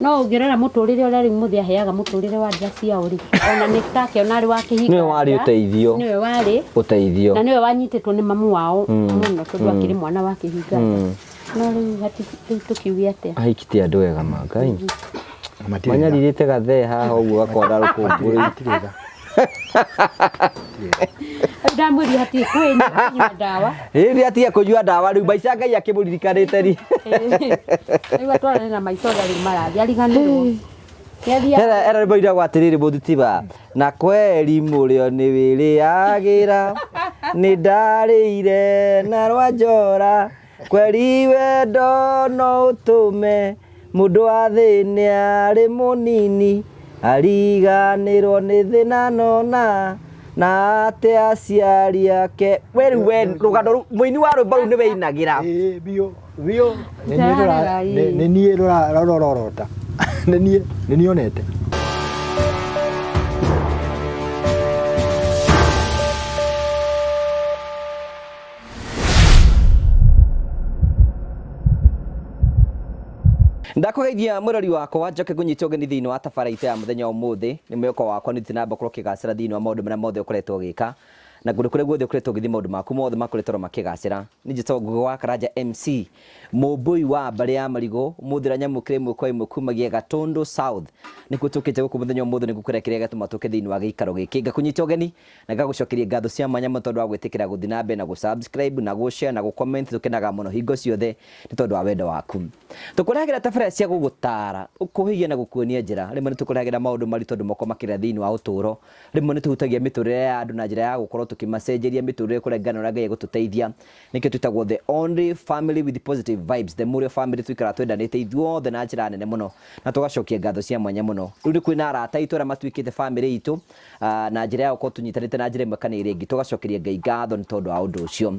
No ũngĩrora mũtũrĩre ũrĩa rĩu mũthĩ aheaga mũtũrĩre wa nja ciao rĩ, ona nĩ take ona arĩ wa kĩhinga. Nĩwe warĩ ũteithio. Nĩwe warĩ ũteithio. Na nĩwe wanyitĩtwo nĩ mamu wao mũno tondũ akĩrĩ mwana wa kĩhinga. No rĩu hati rĩu tũkiuge atĩa? Ahiki ti andũ ega ma Ngai. Manyarirĩte gathee haha ũguo gakora rũkũngũ rĩu. Rĩu ndamwĩria hatirĩ kũnyua ndawa. Ĩĩ nĩ atiga kũnyua ndawa rĩu maica Ngai akĩmũririkanĩte ri. Rĩu atwarane na maica ũrĩa rĩu marathiĩ ariganĩrwo. Nĩathiaga Era era rwĩmbo rwĩragwo atĩrĩrĩ mũthitiba na kweri mũrĩo nĩ wĩrĩagĩra nĩ ndarĩire na rwa njora kweri wendo no ũtũme mũndũ wa thĩ nĩ arĩ mũnini ariganĩrwo nĩ thĩna nona na ate aciari ake we rĩu we rũgano rũu mũini wa rwĩmbo rũu nĩwe inagĩra. Ĩĩ biũ biũ nĩ niĩ rũra- nĩ niĩ rũrorota nĩ niĩ nĩ niĩ onete. Ndakũgeithia mwĩrori wakwa njoke ngũnyite ũgeni thĩinĩ wa tabara itũ ya mũthenya wa ũmũthĩ. Nĩ mwĩhoko wakwa nĩ ũthiĩ na mbere gũkorwo ũkĩgacĩra thĩinĩ wa maũndũ marĩa mothe ũkoretwo ũgĩka na kũndũ kũrĩa guothe ũkoretwo ũgĩthiĩ maũndũ maku mothe makoretwo oro makĩgacĩra. Niĩ njĩtagwo Ngũgĩ wa Karanja MC, mũmbũi wa mbarĩ ya Marigũ, ũmũthĩ ũranyamũkĩra ĩmwe kwa ĩmwe kumagia Gatũndũ South. Nĩkuo tũkĩte gũkũ mũthenya wa ũmũthĩ nĩguo kũrĩa kĩrĩa gĩatũma tũke thĩinĩ wa gĩikaro gĩkĩ. Ngakũnyita ũgeni Na ngagũcokeria ngatho cia mwanya mũno tondũ wa gwĩtĩkĩra gũthiĩ na mbere na gũ subscribe na gũ share na gũ comment. Tũkenaga mũno hingo ciothe nĩ tondũ wa wendo waku. Tũkũrehagĩra tabarĩra cia gũgũtaara, gũkũhĩgia na gũkuonia njĩra. Rĩmwe nĩ tũkũrehagĩra maũndũ maritũ andũ makoragwo makĩgerera thĩinĩ wa ũtũũro. Rĩmwe nĩ tũhutagia mĩtũrĩre ya andũ na njĩra ya gũkorwo tũkĩmacenjeria mĩtũrĩre kũringana na ũrĩa Ngai egũtũteithia. Nĩkĩo twĩtagwo the only family with positive vibes, the Mũrĩo family. Tũikaraga twendanĩte ithuothe na njĩra nene mũno na tũgacokia ngatho cia mwanya mũno. Rĩu nĩ kwĩ na arata aitũ arĩa matuĩkĩte family itũ na njĩra ya gũkorwo tũnyitanĩte na njĩra ĩmwe kana ĩrĩa ĩngĩ. Tũgacokeria Ngai ngatho nĩ tondũ wa ũndũ ũcio.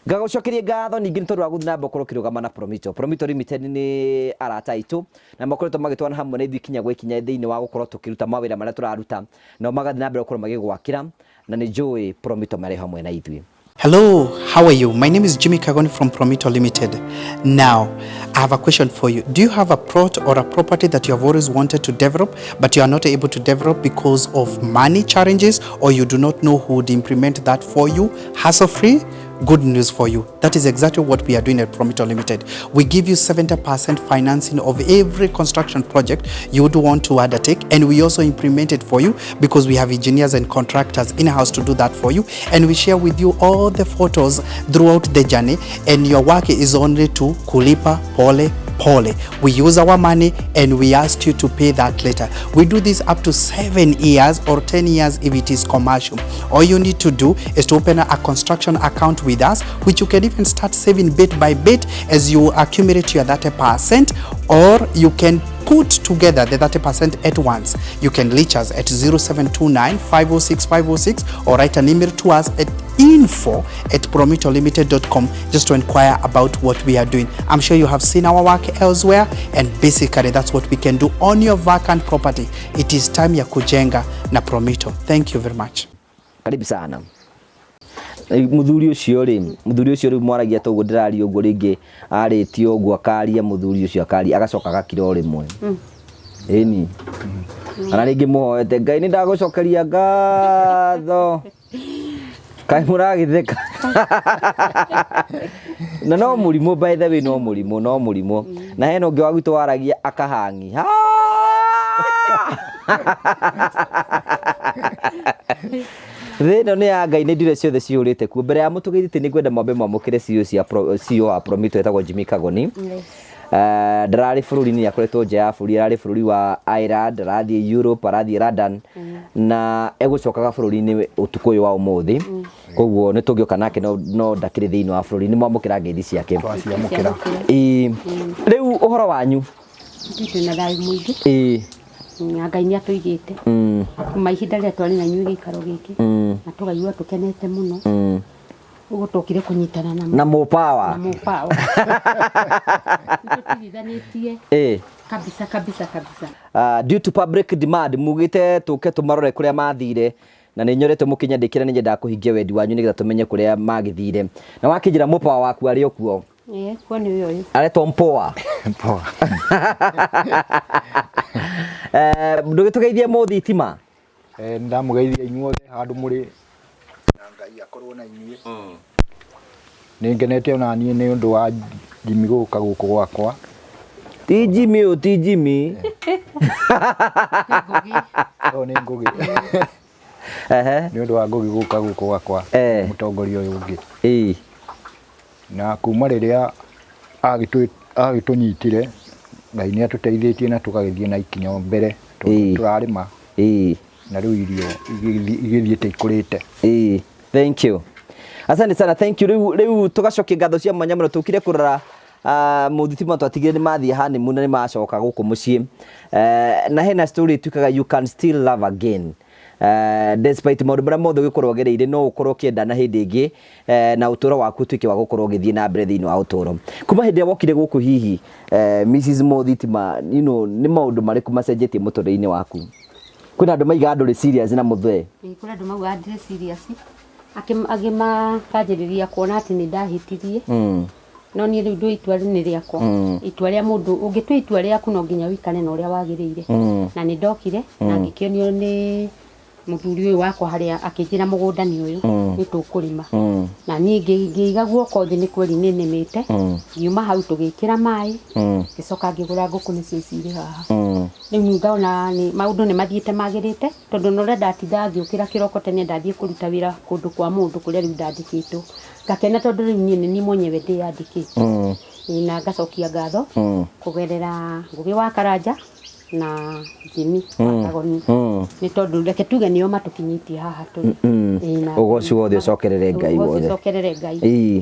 Ngagũcokeria ngatho ningĩ nĩ tondũ wa gũthiĩ na mbere gũkorwo ũkĩrũgama na Promito. Promito Limited nĩ arata aitũ na makoretwo magĩtwarana hamwe na ithuĩ ikinya gwa ikinya thĩinĩ wa gũkorwo tũkĩruta mawĩra marĩa tũraruta, nao magathiĩ na mbere gũkorwo magĩgwakĩra na nĩ njũĩ Promito marĩ hamwe na ithuĩ. Hello, how are you? My name is Jimmy Kagoni from Promito Limited. Now, I have a question for you. Do you have a plot or a property that you have always wanted to develop, but you are not able to develop because of money challenges, or you do not know who would implement that for you hassle-free? Good news for you. That is exactly what we are doing at Promito Limited. We give you 70% financing of every construction project you would want to undertake, and we also implement it for you because we have engineers and contractors in-house to do that for you, and we share with you all the photos throughout the journey, and your work is only to kulipa pole pole. We use our money and we ask you to pay that later. We do this up to 7 years or 10 years if it is commercial. All you need to do is to open a construction account with us, which you can even start saving bit by bit as you accumulate your 30%, or you can put together the 30% at once. You can reach us at 0729 506 506 or write an email to us at info@promitolimited.com just to inquire about what we are doing. I'm sure you have seen our work elsewhere, and basically that's what we can do on your vacant property. It is time ya kujenga na Promito. Thank you very much. Karibu sana. Mũthuri ũcio rĩ, mũthuri ũcio rĩu mwaragia ta ũguo ndĩraria ũguo rĩngĩ arĩtie ũguo akaria mũthuri ũcio akaria agacoka agakira o rĩmwe. Ĩni. Kana rĩngĩ mũhoete Ngai nĩ ndagũcokeria ngatho. Kaĩ mũragĩtheka. Na no mũrimũ by the way no mũrimũ no mũrimũ. Na hena ũngĩ wa gwitũ waragia akahangi. Thĩ ĩno nĩ ya Ngai nĩ ndire ciothe ciyũrĩte kuo. Mbere ya mũtũgeithĩtie nĩ ngwenda mwambe mwamũkĩre CEO cia CEO wa Promito etagwo Jimmy Kagoni. Ndararĩ bũrũri-inĩ nĩ akoretwo nja ya bũrũri, ararĩ bũrũri wa Ireland, arathiĩ Europe, arathiĩ London na egũcokaga bũrũri-inĩ ũtukũ ũyũ wa ũmũthĩ. Koguo nĩ tũngĩũka nake no ndakĩrĩ thĩinĩ wa bũrũri, nĩ mwamũkĩra ngeithi ciake. Twaciamũkĩra. Ĩĩ. Rĩu ũhoro wanyu? Ithuĩ twĩna thayũ mũingĩ. Na Ngai nĩ atũigĩte. Kuma ihinda rĩrĩa twarĩ na inyuĩ gĩikaro gĩkĩ. Na tũkaigua tũkenete mũno. Ũguo twokire kũnyitana na Na mũpawa. Na mũpawa. Tũtigithanĩtie. Kabisa kabisa kabisa. Due to public demand mugĩte tũke tũmarore kũrĩa mathire na nĩ nyoretwo mũkĩnyandĩkĩra nĩ nyendaga kũhingia wendi wanyu nĩgetha tũmenye kũrĩa magĩthire. Na wakĩnjĩra mũpawa waku arĩ o kuo. Ĩĩ, kuo nĩ ũyũ ũyũ. Aretwo Mpoa. Poa. Ndũgĩtũgeithie mũthitima. Nĩndamũgeithia inyuothe handũ mũrĩ na Ngai akorwo na inyuĩ. Nĩ ngenete ona niĩ nĩ ũndũ wa Jimmy gũka gũkũ gwakwa. Ti Jimmy ũyũ ti Jimmy. Ngũgĩ. Ũyũ nĩ Ngũgĩ. Ehe. Nĩ ũndũ wa Ngũgĩ gũka gũkũ gwakwa mũtongoria ũyũ ũngĩ. Na kuma rĩrĩa agĩtũnyitire Ngai nĩ atũteithĩtie na tũgagĩthiĩ na ikinya mbere tondũ tũrarĩma na rĩu irio igĩthiĩte ikũrĩte. Thank you. Asante sana, thank you. Rĩu rĩu tũgacokia ngatho cia mwanya mũno tũkire kũrora mũthitima twatigire nĩ mathiĩ honeymoon na nĩ macoka gũkũ mũciĩ. Na hena story ĩtuĩkaga you can still love again. Despite maũndũ marĩa mothe ũgĩkorwo ũgereire no ũkorwo ũkĩenda na hĩndĩ ĩngĩ na ũtũro waku ũtuĩke wa gũkorwo ũgĩthiĩ na mbere thĩinĩ wa ũtũro. Kuma hĩndĩ ĩrĩa wokire gũkũ hihi Mrs. Mũthitima, nĩ maũndũ marĩkũ macenjetie mũtũrĩre-inĩ waku? Kwĩna andũ maigaga ndũrĩ serious na mũthee. Ĩĩ kũrĩ andũ maugaga ndirĩ serious. Angĩ makanjĩrĩria kuona atĩ nĩ ndahĩtirie. No niĩ rĩu ndũĩ itua nĩ rĩakwa. Itua rĩa mũndũ, ũngĩtua itua rĩaku no nginya ũikare na ũrĩa wagĩrĩire. Na nĩ ndokire na ngĩkĩonio nĩ mũthuri ũyũ wakwa harĩa akĩnjĩra mũgũnda nĩ ũyũ, nĩ tũkũrĩma. Na niĩ ngĩiga guoko thĩ nĩ kweri nĩ nĩmĩte. Ngiuma hau tũgĩkĩra maĩ, ngĩcoka ngĩgũra ngũkũ nĩcio ici irĩ haha. Rĩu ngona maũndũ nĩ mathiĩte magĩrĩte, tondũ ona ũrĩa ndatindaga ngĩũkĩra kĩroko tene ndathiĩ kũruta wĩra kũndũ kwa mũndũ kũrĩa rĩu ndandĩkĩtwo. Ngakena tondũ rĩu niĩ nĩ niĩ mwenyewe ndĩyandĩkĩte. Na ngacokia ngatho kũgerera Ngũgĩ wa Karanja na Jimmy wa Kagoni. Nĩ tondũ reke tuge nĩo matũkinyĩtie haha tũrĩ. Ũgoci wothe ũcokerere Ngai Ũgoci wothe. ũcokerere Ngai.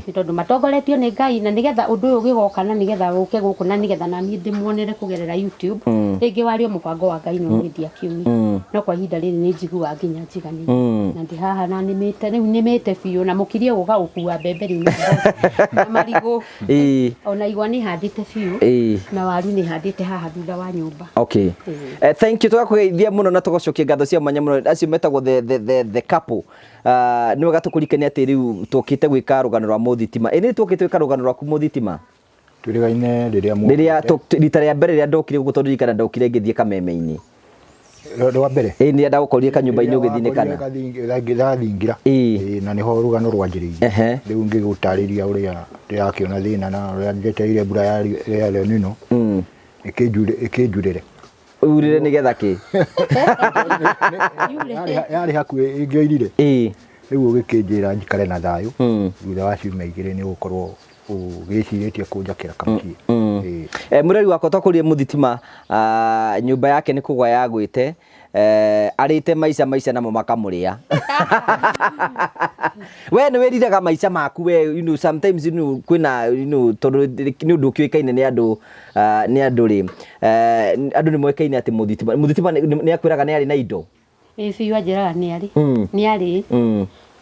Nĩ tondũ matongoretio nĩ Ngai na nĩgetha ũndũ ũyũ ũgĩgoka na nĩgetha ũke gũkũ na nĩgetha naniĩ ndĩmuonere kũgerera YouTube. Rĩngĩ warĩ o mũbango wa Ngai no niĩ ndiakĩũĩ. No kwa ihinda rĩrĩ nĩ njiguaga nginya njiganĩire. Na ndĩ haha na nĩmĩte rĩu nĩmĩte biũ na mũkirie gũka gũkua mbembe rĩu na mboco na marigũ. Ona igwa nĩ handĩte biũ na waru nĩ handĩte haha thutha wa nyũmba. Okay. Thank you tũgakũgeithia mũno na tũgacokia ngatho cia mwanya mũno acio metagwo the couple. Nĩ wega tũkũririkanie atĩ rĩu tũkĩte gwĩka rũgano rwa mũthitima. Ĩ nĩ tũkĩte gwĩka rũgano rwaku mũthitima? Twĩrĩgaine rĩrĩa Rĩrĩa rita rĩa mbere rĩrĩa ndokire gũkũ tondũ ririkana ndokire ngĩthiĩ kameme-inĩ. Rwa mbere? Ĩ nĩ ndagũkorire kanyũmba-inĩ ũgĩthiĩ nĩ kana? Thingira. Na nĩho rũgano rwanjĩrĩirie. Rĩu ngĩgũtarĩria ũrĩa ndĩrakĩona thĩna na ũrĩa njetereire mbura ya El Nino ĩkĩnjurĩre. Urire nĩgetha kĩ? Yarĩ hakuhĩ ĩngĩoirire. Rĩu ũgĩkĩnjĩra njikare na thayũ. Thutha wa ciumia igĩrĩ nĩ ũgũkorwo ũgĩcirĩtie kũnjakĩra kamũciĩ. Mũreri wakwa twakũrire mũthitima, nyũmba yake nĩ kũgwa yagwĩte, arĩte maica maica namo makamũrĩa. We nĩ wĩriraga maica maku we, sometimes, kwĩna, tondũ nĩ ũndũ ũkĩũĩkaine nĩ andũ, nĩ andũ rĩ, andũ nĩ moĩkaine atĩ mũthitima, mũthitima nĩ akwĩraga nĩ arĩ na indo? Ĩĩ biũ anjĩraga nĩ arĩ. Nĩ arĩ.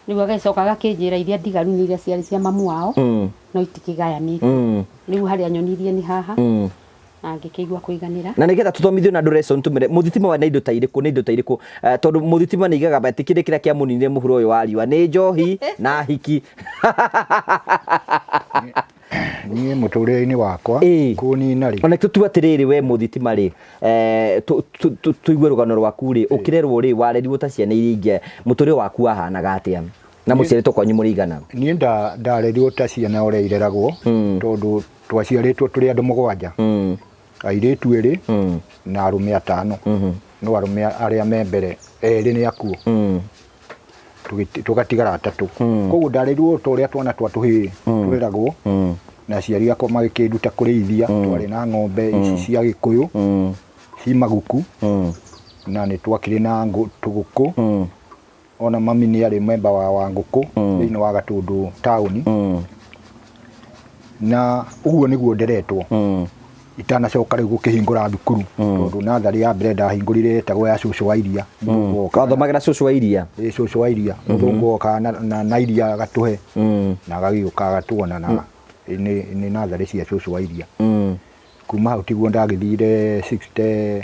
Rĩu agĩcoka agakĩnjĩra iria ndigaru nĩ iria ciarĩ cia mamu wao, no itikĩgayanĩtio. Rĩu harĩa nyonirie nĩ haha, na ngĩkĩigua kũiganĩra. Na nĩgetha tũthomithio na andũ lesson tũmere mũthitima wa na indo ta irĩkũ, nĩ indo ta irĩkũ, tondũ mũthitima nĩ aigaga atĩ kĩrĩa kĩrĩa kĩamũninire mũhuro ũyũ wa riũa nĩ njohi na hiki. Niĩ mũtũrĩre-inĩ wakwa kũnina rĩ. Ona tũtue atĩrĩrĩ we mũthitima rĩ, tũigue rũgano rwaku rĩ, ũkĩrerwo rĩ, warerirwo ta ciana iria ingĩ, mũtũrĩre waku wahanaga atĩa? Na mũciarĩtwo kwanyu mũrĩ aigana? Niĩ ndarerirwo ta ciana ũrĩa ireragwo, tondũ twaciarĩtwo tũrĩ andũ mũgwanja. Airĩtu erĩ na arũme atano. No arũme arĩa me mbere erĩ nĩ akuũ. Tũgatigara atatũ. Koguo ndarerirwo ta ũrĩa twana twa tũhĩĩ tũreragwo. Na aciari akwa magĩkĩnduta kũrĩithia. Twarĩ na ng'ombe ici cia Gĩkũyũ, ci maguku. Na nĩ twakĩrĩ na tũgũkũ. Ona mami nĩ arĩ memba wa ngũkũ thĩinĩ wa Gatũndũ taũni. Na ũguo nĩguo nderetwo. Itanacoka rĩu gũkĩhingũra thukuru, tondũ natharĩ ya mbere ndahingũrire yetagwo ya cũcũ wa iria. Mũthũngũ oka. Wathomagĩra cũcũ wa iria? Ĩĩ, cũcũ wa iria. Mũthũngũ oka na iria agatũhe, na agagĩũka agatuona na nĩ natharĩ cia cũcũ wa iria. Kuma hau tiguo ndagĩthire 60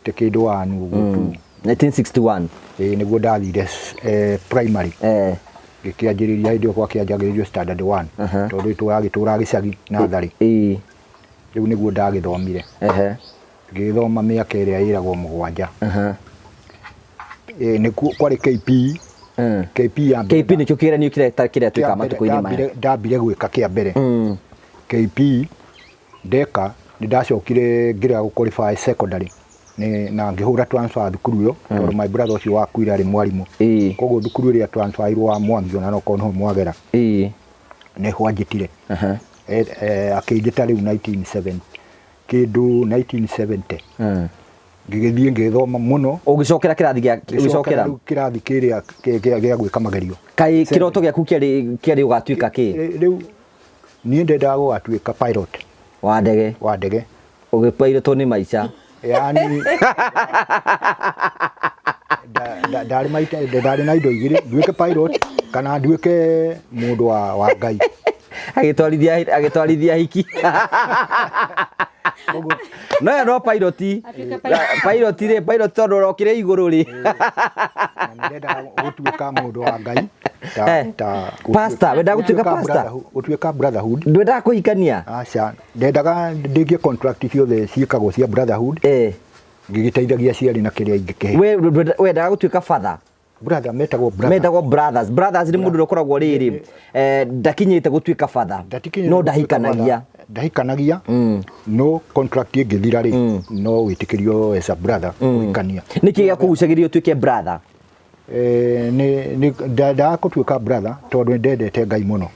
kĩndũ one ũguo tu. 1961. Ĩĩ, nĩguo ndathire primary. Ngĩkĩanjĩrĩria hĩndĩ ĩyo gwakĩanjagĩrĩrio standard 1, tondũ tũragĩtũra gĩcagi natharĩ. Rĩu nĩguo ndagĩthomire. Ngĩgĩthoma mĩaka ĩrĩa ĩragwo 7. Nĩkuo kwarĩ KP. KP ya mbere. KP nĩkĩo kĩgeranio kĩrĩa kĩrĩa twĩkaga matukũ-inĩ maya. Ndambire gwĩka kĩa mbere. KP ndeka nĩ ndacokire ngĩrega gũ qualify secondary na ngĩhũra transfer thukuru ĩyo, tondũ my brother ũcio wakuire arĩ mwarimũ. Koguo thukuru ĩrĩa transferirwo wa Mwangi, ona no korwo nĩho mwagera, nĩho anjĩtire. Akĩnjĩta rĩu 1970 kĩndũ 1970. Ngĩgĩthiĩ ngĩgĩthoma mũno. Ũgĩcokera kĩrathi gĩa ngĩcokera rĩu kĩrathi kĩrĩa gĩa gwĩka magerio. Kaĩ kĩroto gĩaku kĩarĩ ũgatuĩka kĩ? Rĩu niĩ ndendaga gũgatuĩka pilot. Wa ndege. Wa ndege. Ũgĩpairotwo nĩ maica. Yaani ndarĩ maita ndarĩ na indo igĩrĩ, nduĩke pilot kana nduĩke mũndũ wa Ngai. Agĩtwarithia hiki. No ya no pilot. Pilot rĩ, pilot tondũ ũrokire igũrũ rĩ. Na nĩndendaga gũtuĩka mũndũ wa Ngai ta Pastor, wendaga gũtuĩka pastor? Gũtuĩka brotherhood. Ndwendaga kũhikania? Aca, ndendaga ndĩkie contract ciothe ciĩkagwo cia brotherhood. Ngĩgĩteithagia aciari na kĩrĩa ingĩkĩhe. We wendaga gũtuĩka father? Brother, metagwo brother. Metagwo brothers. Brothers nĩ mũndũ ũrĩa ũkoragwo rĩrĩ, ndakinyĩte gũtuĩka father. No ndahikanagia. Ndahikanagia. No contract ĩngĩthira rĩ, no wĩtĩkĩrio as a brother kũhikania. Nĩkĩ gĩakũgucagĩrĩria ũtuĩke brother? Nĩ ndendaga gũtuĩka brother tondũ nĩ ndendete Ngai mũno.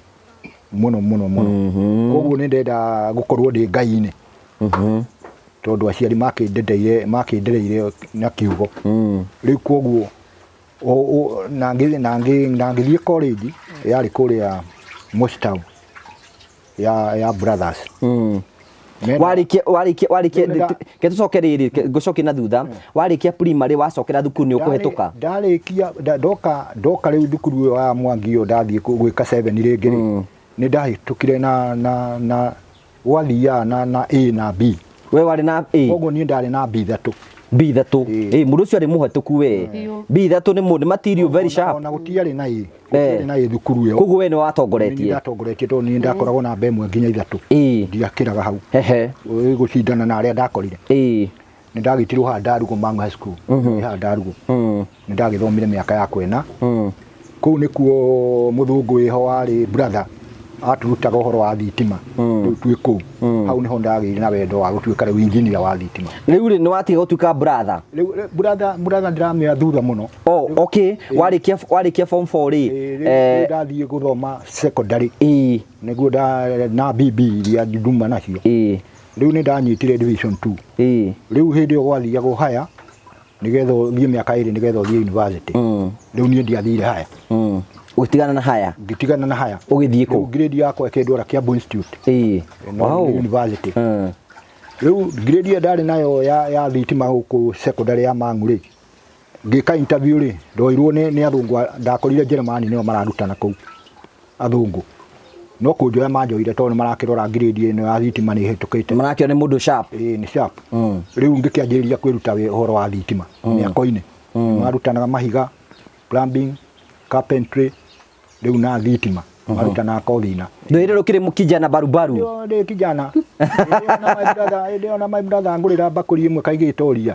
Mũno, mũno, mũno. Koguo nĩ ndenda gũkorwo ndĩ Ngai-inĩ. Tondũ aciari makĩndereire na kiugo. Rĩu koguo na ngĩthiĩ college yarĩ kũrĩa Moshi Town ya brothers. Warĩkia, warĩkia, warĩkia, ke tũcoke rĩrĩ, ngũcokie na thutha. Warĩkia primary wacokera thukuru nĩ ũkũhetũka? Ndarĩkia, ndoka rĩu thukuru ĩyo ya Mwangi ĩyo ndathiĩ gwĩka 7 rĩngĩ rĩ, nĩ ndahĩtũkire na gwathiaga na A na B. We warĩ na A? Koguo niĩ ndarĩ na B ithatũ. B ithatũ. Mũndũ ũcio arĩ mũhetũku we. B ithatũ nĩ mũndũ material very sharp. Ona gũtiarĩ na A. Gũtiarĩ na A thukuru ĩyo. Koguo we nĩ watongoretie? Nĩ ndatongoretie tondũ niĩ ndakoragwo na B ĩmwe nginya ithatũ. Ndiakĩraga hau. Gũcindana na arĩa ndakorire. Nĩ ndagĩtirwo haha Ndarugo Mang'u High School. Haha Ndarugo. Nĩ ndagĩthomire mĩaka ya kwena. Kũu nĩkuo mũthũngũ wĩho warĩ brother aturutaga ũhoro wa thitima. Rĩu twĩ kũu. Hau nĩho ndagĩire na wendo wa gũtuĩka rĩu engineer wa thitima. Rĩu rĩ, nĩ watiga gũtuĩka brother? Rĩu brother ndĩramĩoya thutha mũno. Oh, okay. Warĩkia form 4 rĩ, Rĩu ndathiĩ gũthoma secondary. Nĩguo na BB iria nduma nacio. Rĩu nĩ ndanyitire division 2. Rĩu hĩndĩ ĩyo gwathiagwo haya nĩgetha ũthiĩ mĩaka ĩrĩ nĩgetha ũthiĩ university. Rĩu niĩ ndiathire haya. Ũgĩtigana na haya? Ngĩtigana na haya. Ũgĩthiĩ kũ? Rĩu grade yakwa ĩkĩndwara Kiambu Institute. No, nĩ university. Rĩu grade ĩrĩa ndarĩ nayo ya thitima gũkũ secondary ya Mang'u rĩ, ngĩka interview rĩ, ndoirwo nĩ athũngũ, ndakorire Jeremani nĩo mararutana kũu. Athũngũ. No kũnjoya manjoire tondũ nĩ marakĩrora grade ĩno ya thitima nĩ ĩhĩtũkĩte. Marakĩona nĩ mũndũ sharp. Ĩĩ, nĩ sharp. Rĩu ngĩkĩanjĩrĩria kwĩruta ũhoro wa thitima mĩako-inĩ. Marutanaga mahiga, plumbing, carpentry, rĩu na thitima. Marutanaga kothi-inĩ. Ndwĩrĩ rũkĩrĩ mũkijana barubaru. Ndio, ndĩ kijana. Ndĩ ona my brother ngũrĩra mbakũri ĩmwe kaigĩte ũria.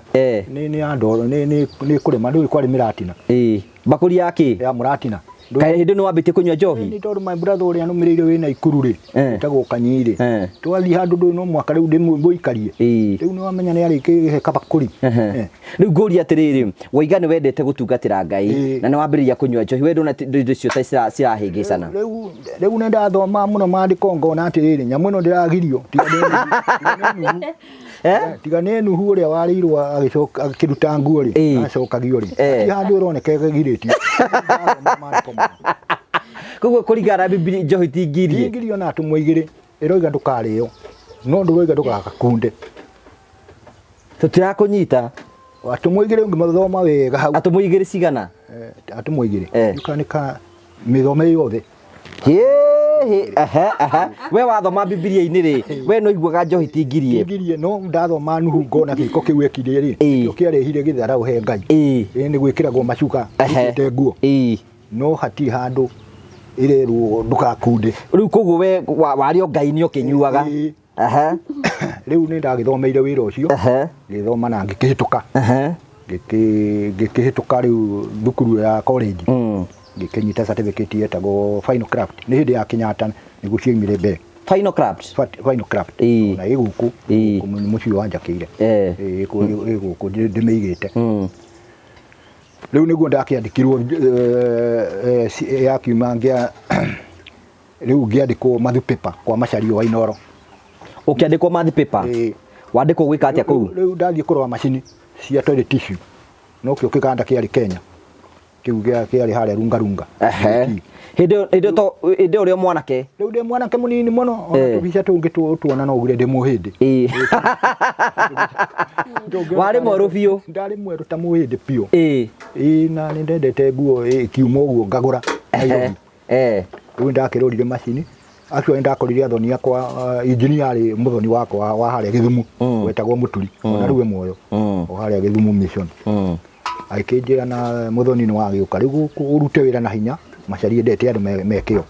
Nĩ ya ndoro, nĩ kũrĩma, ndũĩ kwarĩ mĩratina. Mbakũri ya kĩ? Ya mũratina. Kaĩ hĩndĩ nĩ wambĩtie kũnyua njohi? Nĩ tondũ my brother ũrĩa nũmĩrĩire wĩna ikuru rĩ, wĩtagwo Kanyi rĩ. Twathiĩ handũ ndũĩ no mwaka rĩu ndĩmũikarie. Rĩu nĩ wamenya nĩ arĩkĩhe kabakũri. Rĩu ngũria atĩrĩrĩ, waiga nĩ wendete gũtungatĩra Ngai na nĩ wambĩrĩria kũnyua njohi, we ndũna indo icio ta cirahĩngĩcana? Rĩu nĩ ndathoma mũno maandĩko ngona atĩrĩrĩ, nyamũ ĩno ndĩragirio, tiga nĩ Nuhu. Tiga nĩ Nuhu ũrĩa warĩirwo agĩcoka akĩruta nguo rĩ, acokagio rĩ. Ti handũ ĩroneka ĩgirĩtio. Koguo kũringana na Bibilia njohi ti ngirie? Ti ngirie ona atũmwo igĩrĩ, ĩroiga ndũkarĩo, no ndũroiga ndũgagakunde. Tũtirakũnyita. Atũmwo igĩrĩ ũngĩmathoma wega hau. Atũmwo igĩrĩ cigana? Atũmwo igĩrĩ. Nĩ mĩthome yothe. We wathoma Bibilia-inĩ rĩ, we no iguaga njohi ti ngirie? Ti ngirie, no ndathoma Nuhu ngona gĩko kĩu ekire rĩ, nĩkĩo kĩarehire gĩtharau he Ngai. Nĩ gwĩkĩragwo macuka, rutĩte nguo. No hatirĩ handũ Ĩrerwo ndũgakunde. Rĩu koguo we warĩ o Ngai nĩ ũkĩnyuaga. Ĩĩ. Rĩu nĩ ndagĩthomeire wĩra ũcio. Ngĩthoma na ngĩkĩhĩtũka. Ngĩkĩhĩtũka rĩu thukuru ya college. Ngĩkĩnyita certificate yetagwo Final Craft. Nĩ hĩndĩ ya Kenyatta nĩguo ciaumire mbere. Final Craft. Final Craft. Na ĩ gũkũ. Gũkũ nĩ mũciĩ wanjakĩire. Ĩ gũkũ ndĩmĩigĩte. Rĩu nĩguo ndakĩandĩkirwo yakiuma ngĩa rĩu ngĩandĩkwo math paper kwa Macharia wa Inooro. Ũkĩandĩkwo math paper? Ĩĩ. Wandĩkwo gwĩka atĩa kũu? Rĩu ndathiĩ kũrora macini cia toilet tissue. Nokĩo kĩganda kĩarĩ Kenya. Kĩu kĩarĩ harĩa Runga Runga. Hĩndĩ ĩyo to hĩndĩ ĩyo ũrĩ o mwanake? Rĩu ndĩ mwanake mũnini mũno, ona tũbica tũngĩ tuona no ugire ndĩ mũhĩndĩ. Warĩ mwerũ biũ? Ndarĩ mwerũ ta mũhĩndĩ biũ. Ĩĩ, na nĩ ndendete nguo ĩkiuma ũguo ngagũra Nairobi. Rĩu ndakĩrorire macini. Actually ndakorire athoni akwa, engineer arĩ mũthoni wakwa wa harĩa Gĩthumo, wetagwo Mũturi, ona rĩu e muoyo, o harĩa Gĩthumo Mission. Agĩkĩnjĩra na mũthoni nĩ wagĩũka rĩu gũkũ ũrute wĩra na hinya, Macharia endete andũ me kĩo.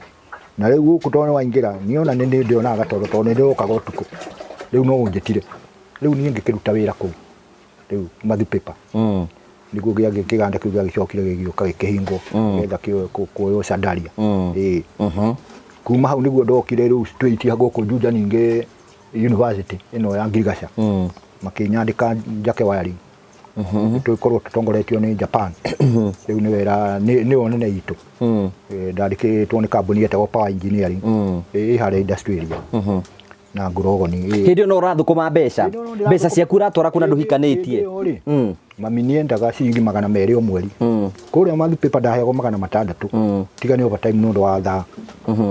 Na rĩu gũkũ tondũ nĩ waingĩra, niĩ ona nĩ ndĩonaga gatoro tondũ nĩ ndĩrokaga ũtukũ. Rĩu no ũnjĩtire. Rĩu niĩ ngĩkĩruta wĩra kũu. Rĩu math paper. Nĩguo kĩganda kĩu gĩagĩcokire gĩgĩũka gĩkĩhingwo, nĩgetha kuoywo Chandaria. Ĩĩ. Kuma hau nĩguo ndokire rĩu straight gũkũ Juja ningĩ university ĩno ya Ngirigaca. Makĩnyandĩka njake wiring. Tũkorwo tũtongoretio nĩ Japan. Rĩu nĩwe nĩyo nene itũ. Ndandĩkĩtwo nĩ kambuni yetagwo Power Engineering. Ĩ harĩa industrial area. Na ngurogoni. Hĩndĩ ĩyo no ũrathũkũma mbeca. Mbeca ciaku ũratwara kũna ndũhikanĩtie. Hĩndĩ ĩyo rĩ, mami nĩendaga ciringi 200 o mweri. Kũrĩa math paper ndaheagwo 600. Tiga nĩ overtime nĩ ũndũ wa thaa.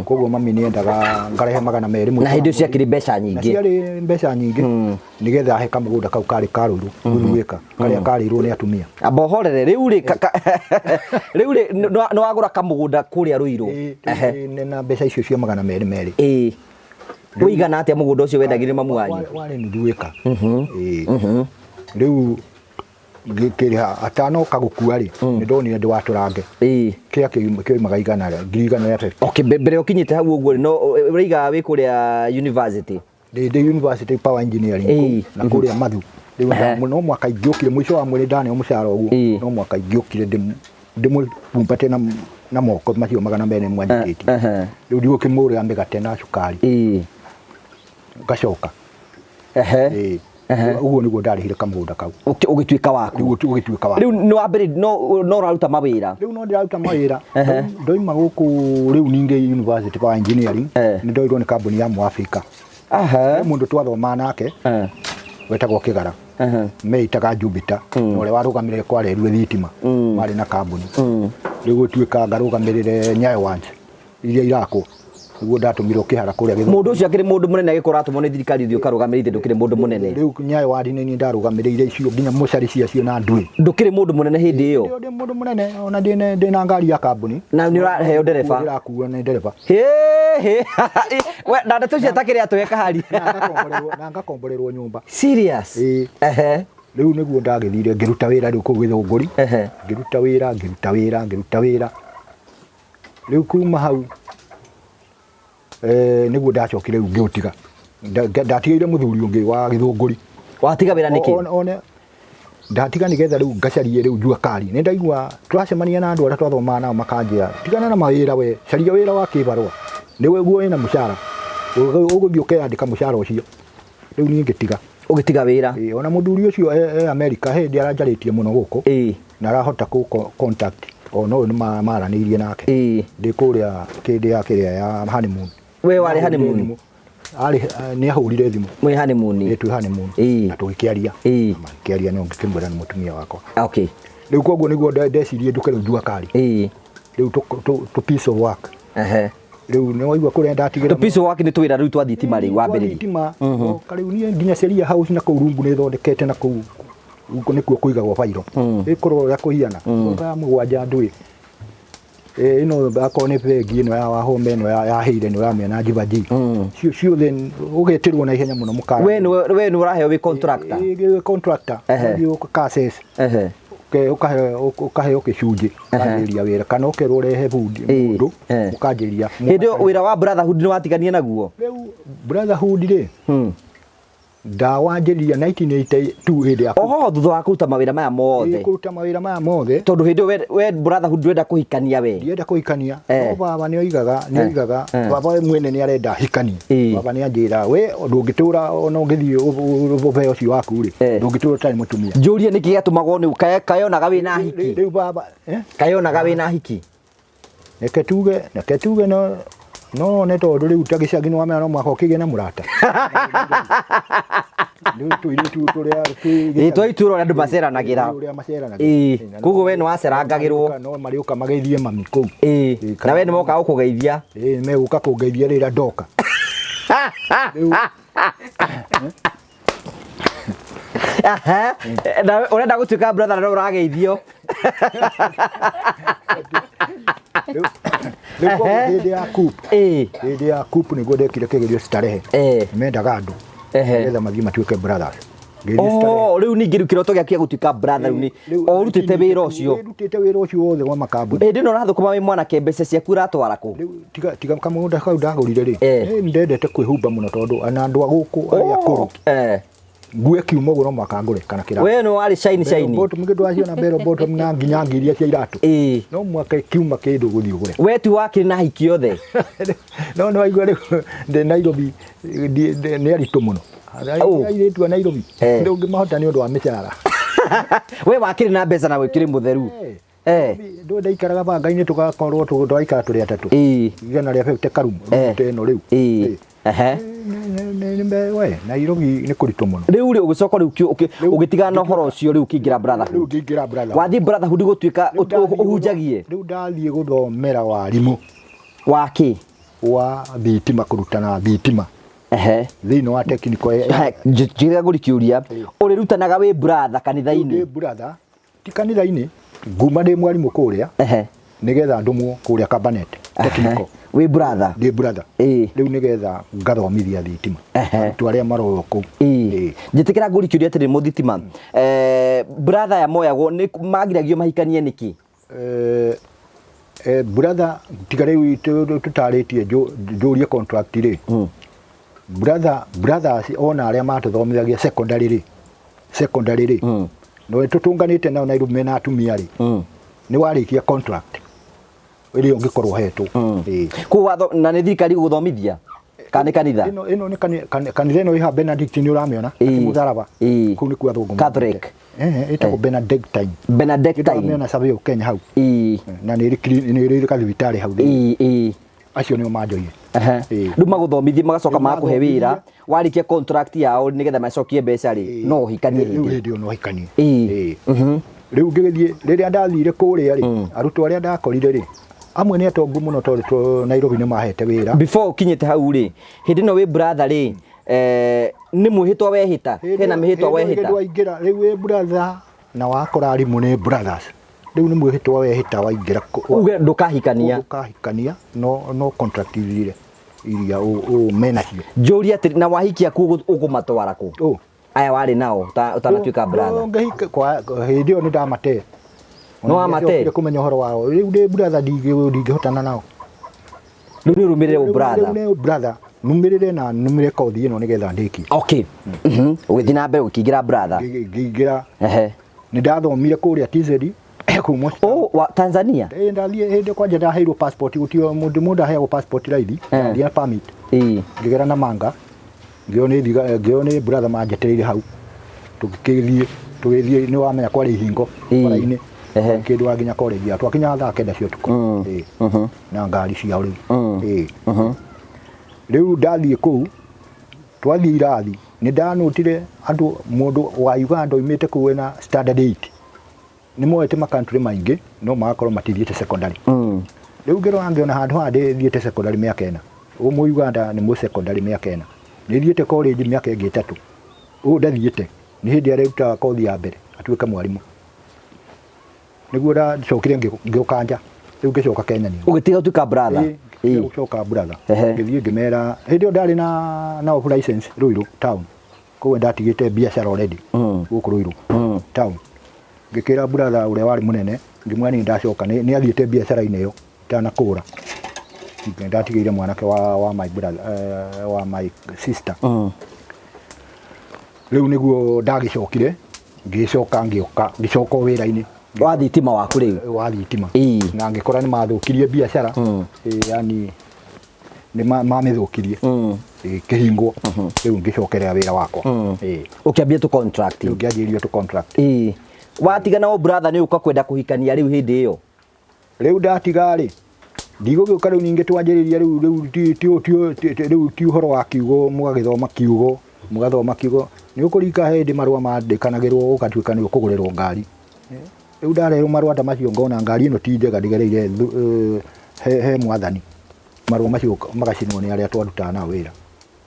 Koguo mami nĩendaga ngarehe 200 Na hĩndĩ ĩyo ciakĩrĩ mbeca nyingĩ. Na ciarĩ mbeca nyingĩ. Nĩgetha ahe kamũgũnda kau karĩ ka Rũirũ, nuthu ĩka, karĩa karĩirwo nĩ atumia. Amba ũhorere, rĩu rĩ, rĩu rĩ, nĩ wagũra kamũgũnda kũrĩa Rũirũ. Ĩĩ, na mbeca icio cia 200 merĩ. Ĩĩ. Ũigana atĩa mũgũnda ũcio wendagĩrio mamu wanyu? Warĩ nuthu ĩka. Ĩĩ. Rĩu ngĩkĩrĩha atanoka gũkua rĩ, nĩ ndonire ndĩwatũrange. Kĩrĩa kĩoimaga igana, ngiri igana rĩa fifty. Okay, mbere ũkinyĩte hau ũguo rĩ, no ũraiga wĩ kũrĩa university? Ndĩ university power engineering kũu, na kũrĩa Mathu. Rĩu no mwaka ingĩokire mũico wa mweri ndaneo mũcara ũguo, no mwaka ingĩokire ndĩmũhumbate na moko macio 200 mwandĩkĩtie. Rĩu ndigũkĩmũgũrĩra mĩgate na cukari. Ngacoka. Ũguo nĩguo ndarĩhire kamũgũnda kau. Ũgĩtuĩka waku. Ũgĩtuĩka waku. Rĩu nĩ wambere no ũraruta mawĩra. Rĩu no ndĩraruta mawĩra. Ndoima gũkũ rĩu ningĩ university power engineering, nĩ ndoirwo nĩ kambuni ya Mũafrika. Nĩ mũndũ twathomaga nake, wetagwo Kĩgara. Meitaga Jupiter, na ũrĩa warũgamĩrĩire kwarerue thitima, marĩ na kambuni. Rĩu gũtuĩka ngarũgamĩrĩre Nyayo Ones iria irakwo. Nĩguo ndatũmirwo Kĩhara kũrĩa Gĩthũngũri. Mũndũ ũcio akĩrĩ mũndũ mũnene agĩkorwo atũmwo nĩ thirikari ũthiĩ ũkarũgamĩrĩre ndũkĩrĩ mũndũ mũnene. Rĩu Nyayo Ward nĩ niĩ ndarũgamĩrĩire icio nginya mocarĩ ciacio na nduĩ. Ndũkĩrĩ mũndũ mũnene hĩndĩ ĩyo? Ndĩ mũndũ mũnene, ona ndĩ na ngari ya kambuni. Na nĩ ũraheo ndereba? Ndĩrakuo nĩ ndereba. Hĩ, hĩ. We, na ndeto cio takĩrĩ atũhe kahari. Na ngakomborerwo nyũmba. Serious? Ĩĩ. Rĩu nĩguo ndagĩthire ngĩruta wĩra rĩu kũu Gĩthũngũri. Ngĩruta wĩra, ngĩruta wĩra, ngĩruta wĩra. Rĩu kuma hau nĩguo ndacokire rĩu ngĩũtiga. Ndatigĩire mũthuri ũngĩ wa Gĩthũngũri. Watiga wĩra nĩkĩ? Ndatiga nĩgetha rĩu ngacarie rĩu jua kali. Nĩ ndaigua tũracemania na andũ arĩa twathomaga nao makanjĩra, tigana na mawĩra we, caria wĩra wa kĩbarũa. Nĩguo wĩna mũcara. Ũgũthiĩ ũkeyandĩka mũcara ũcio. Rĩu niĩ ngĩtiga. Ũgĩtiga wĩra? Ĩĩ, ona mũthuri ũcio e Amerika hĩndĩ aranjarĩtie mũno gũkũ. Na arahota kũ contact. Ona ũyũ nĩ maranĩirie nake. Ndĩ kũrĩa kĩndĩ ya kĩrĩa ya honeymoon. We warĩ honeymoon? Arĩ, nĩ ahũrire thimũ. Mwĩ honeymoon? Ĩĩ, twĩ honeymoon. Na tũgĩkĩaria. Makĩaria no ngĩkĩmwĩra nĩ mũtumia wakwa. Rĩu koguo nĩguo ndecirie njũke rĩu jua kali. Rĩu tũ piece of work. Rĩu nĩ waigua kũrĩa ndatigĩra Tũ piece of work nĩ tũwĩra rĩu twa thitima rĩu wambĩrĩria. Thitima. Oka rĩu niĩ nginya Sheria House na kũu rungu nĩ thondekete na kũu nĩkuo kũigagwo bairo. Ĩkorwo ũrĩa kũhiana. Thaa 7 ndũĩ. Ĩno akorwo nĩ bengi ĩno ya Wahome ĩno ya Heire ĩno ya mĩena Jivaji. Ciothe ũgetĩrwo na ihenya mũno mũkara. We nĩ ũraheo wĩ contractor? Ĩ, contractor. Ũthiĩ ũka access. Ũkaheo gĩcunjĩ ũkanjĩrĩria wĩra kana ũkerwo ũrehe bundi mũndũ ũkanjĩrĩria. Hĩndĩ ĩyo wĩra wa brotherhood nĩ watiganie naguo? Rĩu brotherhood rĩ, ndawanjĩrĩria 1982 hĩndĩ ya Oho, thutha wa kũruta mawĩra maya mothe? Kũruta mawĩra maya mothe. Tondũ hĩndĩ ĩyo we brotherhood ndwenda kũhikania we? Ndienda kũhikania. No baba nĩ oigaga, baba we mwene nĩ arenda hikanie. Baba nĩ anjĩra we ndũngĩtũra ona ũngĩthiĩ ũbeo ũcio waku rĩ, ndũngĩtũra ũtarĩ mũtumia. Njũrie nĩkĩ gĩatũmagwo nĩ kayonaga wĩna hiki? Rĩu baba, Kayonaga wĩna hiki? Reke tuge no nĩ tondũ rĩu ta gĩcagi nĩ wamenya no mũhaka ũkĩgĩe na mũrata. Rĩu tũirĩtu tũrĩa twĩ Ĩĩ, twa itũũra ũrĩa andũ maceranagĩra. Ũrĩa maceranagĩra. Ĩĩ, koguo we nĩ wacerangagĩrwo. No marĩũka mageithie mami kũu. Ĩĩ, Ĩĩ, na we nĩ mokaga gũkũgeithia. Ĩĩ, megũka kũngeithia rĩrĩa ndoka. Rĩu Aha. Na ũrenda gũtuĩka brother na no ũrageithio. Rĩu koguo hĩndĩ ya coup, hĩndĩ ya coup nĩguo ndekire kĩgerio Starehe. Mendaga andũ nĩgetha mathiĩ matuĩke brothers. Ngĩthiĩ Starehe. Oh, rĩu ningĩ rĩu kĩroto gĩaku gĩa gũtuĩka brother rĩu nĩ o ũrutĩte wĩra ũcio. Ndutĩte wĩra ũcio wothe wa makambuni. Hĩndĩ ĩno ũrathũkũma wĩ mwanake, mbeca ciaku ũratwara kũ? Rĩu tiga kamũgũnda kau ndagũrire rĩ, nĩ ndendete kwĩhumba mũno tondũ ona andũ a gũkũ arĩa akũrũ ngue kiuma ũguo no mũhaka ngũre kana kĩratũ. We nĩ warĩ shine Bell shine. bottom, kĩndũ waciona bell bottom na nginya ngiria cia iratũ. No mũhaka kiuma kĩndũ gũthiĩ ũgũre. We tu wakĩrĩ na hiki yothe. No nĩ waigua rĩu ndĩ Nairobi nĩ aritũ mũno. Airĩtu a Nairobi ndũngĩmahota nĩ ũndũ wa mĩcara. We wakĩrĩ na mbeca na wĩkĩrĩ mũtheru. Ndũ ndaikaraga banga-inĩ tũgakorwo twaikara tũrĩ atatũ. Igana rĩa 50 karumu ta ĩno rĩu. We Nairobi nĩ kũritũ mũno. Rĩu rĩ ũgĩcoka rĩu ũgĩtigana na ũhoro ũcio rĩu ũkĩingĩra brotherhood. Rĩu ngĩingĩra brotherhood. Wathiĩ brotherhood gũtuĩka ũhunjagie? Rĩu ndathiĩ gũthomera warimũ. Wa kĩ? Wa thitima, kũrutana thitima. Thĩinĩ wa technical Njĩra ngũri kĩũria, ũrĩrutanaga wĩ brother kanitha-inĩ? Ndĩ brother, ti kanitha-inĩ, nguma ndĩ mwarimũ kũrĩa. Nĩgetha ndũmwo kũrĩa Kabanet technical. Wĩ brother? Ndĩ brother. Rĩu nĩgetha ngathomithia thitima. Arutwo arĩa maroywo kũu. Njĩtĩkĩra ngũri kĩũria atĩrĩ mũthitima. Brother aya moyagwo nĩ magiragio mahikanie nĩkĩ? Brother tiga rĩu tũtarĩtie njũrie contract rĩ. Brothers ona arĩa matũthomithagia secondary rĩ. Secondary rĩ. No tũtũnganĩte nao Nairobi mena atumia rĩ. Nĩ warĩkia contract ĩrĩa ũngĩkorwo ũhetwo. Kũu watho na nĩ thirikari gũthomithia kana nĩ kanitha? Ĩno nĩ kanitha ĩno ĩha Benedict nĩ ũramĩona? Mũtharaba. Kũu nĩkuo athũngũ Catholic. Ĩtagwo Benedictine. Benedictine. Nĩndamĩona Survey of Kenya hau. Na nĩ ĩrĩ kathibitarĩ hau thĩinĩ. Acio nĩo manjoire. Rĩu magũthomithie magacoka magakũhe wĩra, warĩkia contract yao nĩgetha macokie mbeca rĩ, no ũhikanie Rĩu hĩndĩ. Hĩndĩ ĩyo no ũhikanie. Rĩu ngĩgĩthiĩ rĩrĩa ndathire kũrĩa rĩ, arutwo arĩa ndakorire rĩ, amwe nĩ atongu mũno tondũ Nairobi nĩ mahete wĩra. Before ũkinyĩte hau rĩ, hĩndĩ ĩno wĩ brother rĩ, nĩ mwĩhĩtwa wehĩta? Hena mĩhĩtwa wehĩta? Hĩndĩ waingĩra rĩu wĩ brother na wakora arimũ nĩ brothers. Rĩu nĩ mwĩhĩtwa wehĩta waingĩra Uge ndũkahikania. Ndũkahikania, no contract ithire iria menacio. Njũrie atĩrĩ, na wahiki aku ũkũmatwara kũ? Aya warĩ nao ũtanatuĩka brother. Ũngĩhika kwa hĩndĩ ĩyo nĩ ndamate. Nĩ wamate? Nĩndacokire kũmenya ũhoro wao. Rĩu ndĩ brother ndingĩhotana nao. Rĩu nĩ ũrũmĩrĩre Rĩu brother. nĩ brother. Numĩrĩre na numĩre kothi ĩno nĩgetha ndĩkie. Okay. Ũgĩthiĩ na mbere ũkĩingĩra brother. Ngĩingĩra. Nĩ ndathomire kũrĩa TZ kũu Moscow. Oh, wa Tanzania? Ndathiĩ hĩndĩ kwanja ndaheirwo passport, gũtirĩ mũndũ aheagwo passport raithi. Ndathiĩ na permit. Ngĩgera na manga. Ngĩo nĩ thiga, ngĩo nĩ brother manjetereire hau. Tũgĩthiĩ, tũgĩthiĩ nĩ wamenya kwarĩ ihingo bara-inĩ. Kĩndũ wa nginya college ya twakinya thaa 9 cia ũtukũ. Na ngari ciao rĩu. Rĩu ndathiĩ kũu, twathiĩ irathi, nĩ ndanotire andũ, mũndũ wa Uganda oimĩte kũu ena standard 8. Nĩ moete ma country maingĩ, no magakorwo matithiĩte secondary. Rĩu ngĩrora ngĩona handũ haha ndĩthiĩte secondary mĩaka 4. Ũyũ mũ Uganda nĩ mũ secondary mĩaka 4. Nĩ thiĩte college mĩaka ĩngĩ 3. Ũyũ ndathiĩte, nĩ hĩndĩ arerutaga kothi ya mbere, atuĩke mwarimũ. Nĩguo ndacokire ngĩũka nja. Rĩu ngĩcoka Kenya ningĩ. Ũgĩtiga gũtuĩka brother? Ĩĩ, gũcoka brother. Ngĩthiĩ ngĩmera, hĩndĩ ĩyo ndarĩ na off license Ruiru town. Koguo ndatigĩte biacara already gũkũ Ruiru town. Ngĩkĩra brother ũrĩa warĩ mũnene, ngĩmwĩra niĩ ndacoka, nĩ athiĩte biacara-inĩ ĩyo itanakũra. Ndatigĩire mwanake wa my brother, wa my sister. Rĩu nĩguo ndagĩcokire, ngĩcoka ngĩũka, ngĩcoka o wĩra-inĩ. Wa thitima waku rĩu? Wa thitima. Na ngĩkora nĩ mathũkirie biacara, yani nĩ mamĩthũkirie. Ĩkĩhingwo. Rĩu ngĩcokerera wĩra wakwa. Ũkĩambia tũ contract. Rĩu ngĩanjĩrĩria tũ contract. Watigana o brother nĩ ũka kwenda kũhikania rĩu hĩndĩ ĩyo? Rĩu ndatiga rĩ, ndigũgĩũka rĩu ningĩ twanjĩrĩria rĩu, rĩu ti, ti, ti, ti, rĩu ti ũhoro wa kiugo, mũgagĩthoma kiugo, mũgathoma kiugo. Nĩ ũkũrika hĩndĩ marũa mandĩkanagĩrwo ũgatuĩka nĩ ũkũgũrĩrwo ngari. Rĩu ndarehwo marũa ta macio ngona ngari ĩno ti njega ndĩgereire he mwathani. Marũa macio magacinwo nĩ arĩa twarutaga nao wĩra.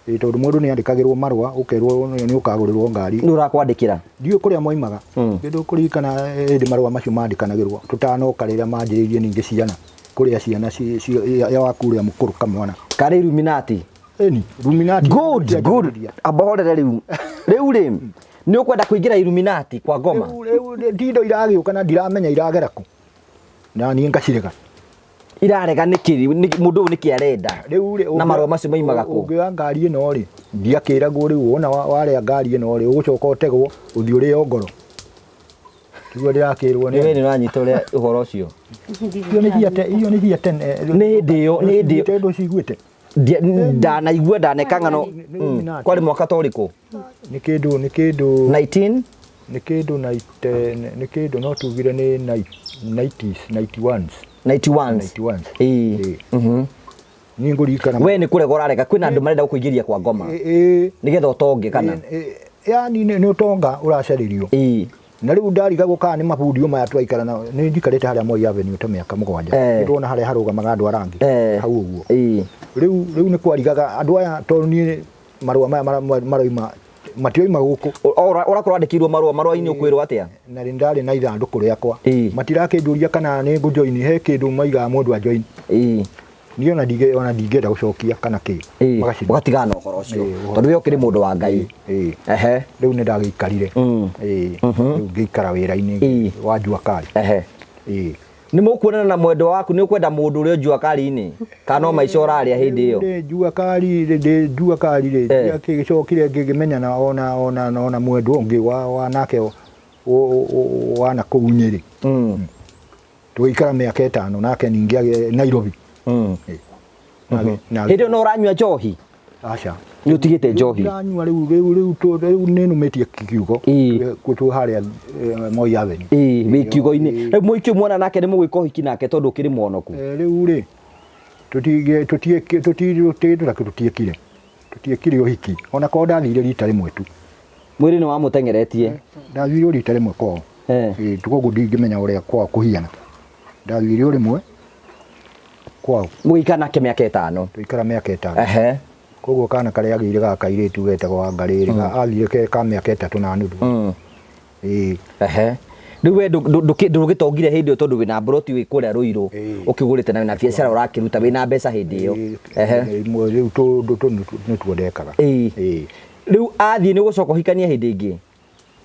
Ĩĩ, tondũ mũndũ nĩ andĩkagĩrwo marũa ũkerwo nĩ ũkagũrĩrwo ngari. Nĩ ũrakwandĩkĩra? Ndiũĩ kũrĩa moimaga. Nĩ ndũkũririkana hĩndĩ marũa macio mandĩkanagĩrwo tũtanoka rĩrĩa manjĩrĩirie ningĩ ciana, kũrĩa ciana ya waku ũrĩa mũkũrũ kamwana. Karĩ Illuminati? Ĩni, Illuminati. Good, good. Amba horere rĩu. Rĩu rĩ, nĩ ũkwenda kũingĩra Illuminati kwa ngoma? Rĩu, rĩu, ndindo iragĩũka na ndiramenya iragera kũ. Na niĩ ngacirega. Irarega nĩkĩ? Mũndũ ũyũ nĩkĩ arenda? Rĩu rĩ, Na marũa macio maimaga kũ? Ũngĩoya ngari ĩno rĩ, ndiakĩragwo rĩu, wona warĩa ngari ĩno rĩ, ũgũcoka ũtegwo, ũthiĩ ũrĩo ngoro. Tiguo ndĩrakĩrwo nĩ Nĩ we nĩ ũranyita ũrĩa ũhoro ũcio? Icio nĩ cia icio nĩ cia tene. Nĩ hĩndĩ ĩyo, nĩ hĩndĩ ĩyo. Ndũciguĩte? Ndanaigua, ndaneka ng'ano. Nĩ Illuminati. Kwarĩ mwaka ta ũrĩkũ? Nĩ kĩndũ, nĩ kĩndũ. 19? Nĩ kĩndũ nĩ kĩndũ no tugire nĩ nineties, ninety-ones. Ninety-ones. Ninety-ones. Ĩĩ. Ĩĩ. Niĩ ngũririkana. We nĩ kũrega ũrarega, kwĩna andũ marenda gũkũingĩria kwa ngoma. Ĩĩ. Nĩgetha ũtonge kana? Ĩĩ, yani nĩ ũtonga ũracarĩrio. Ĩĩ. Na rĩu ndarigagwo kana nĩ mabundi maya twaikara nao, nĩ njikarĩte harĩa Moi Avenue ta mĩaka 7. Nĩ ndona harĩa harũgamaga andũ a rangi. Hau ũguo. Rĩu, rĩu nĩ kwarigaga andũ aya tondũ niĩ marũa maya maroima, matioima gũkũ. Ũrakorwo wandĩkĩirwo marũa, marũa-inĩ ũkwĩrwo atĩa? Na nĩ ndarĩ na ithandũkũ rĩakwa. Matirakĩnjũria kana nĩ ngũjoin, he kĩndũ maigaga mũndũ ajoin. Niĩ ona ndingĩenda gũcokia kana kĩ. Magacinwo. Ũgatigana na ũhoro ũcio. Tondũ we ũkĩrĩ mũndũ wa Ngai. Rĩu nĩ ndagĩikarire. Rĩu ngĩikara wĩra-inĩ wa jua kali. Nĩ mũkuonana na mwendwa waku, nĩ ũkwenda mũndũ ũrĩa jua kali-inĩ? Kana no maica ũrarĩa hĩndĩ ĩyo? Ndĩ jua kali, ndĩ jua kali rĩ, gĩcokire ngĩmenyana ona mwendwa ũngĩ wa nake wa na kũu Nyĩrĩ. Tũgĩikara mĩaka 5 nake ningĩ agĩ Nairobi. Hĩndĩ ĩyo no ũranyua njohi? Aca. Nĩ ũtigĩte njohi? Ndĩranyua rĩu, rĩu, rĩu, rĩu nĩ nũmĩtie kiugo. Twĩ harĩa Moi Avenue. Wĩ kiugo-inĩ. Rĩu mũhiki muona nake nĩ mũgwĩka ũhiki nake tondũ ũkĩrĩ mwonoku? Rĩu rĩ, tũtiĩkire. Tũtiĩkire ũhiki. Ona korwo ndathire rita rĩmwe tu. Mwĩrĩ nĩ wamũteng'eretie? Ndathire o rita rĩmwe kwao. Koguo ndingĩmenya ũrĩa kwao kũhiana. Ndathire o rĩmwe kwao. Mũgĩikara nake mĩaka 5? Tũikara mĩaka 5. Koguo kana karĩa agĩire ga kairĩtu getagwo Wangarĩ rĩ, athire ke ka mĩaka 3 na nuthu. Rĩu we ndũgĩtongire hĩndĩ ĩyo tondũ wĩna mburoti wĩ kũrĩa Rũirũ, ũkĩgũrĩte na wĩna biacara ũrakĩruta, wĩna mbeca hĩndĩ ĩyo. Rĩu nĩtuo ndekaga. Rĩu athiĩ nĩ ũgũcoka ũhikanie hĩndĩ ĩngĩ?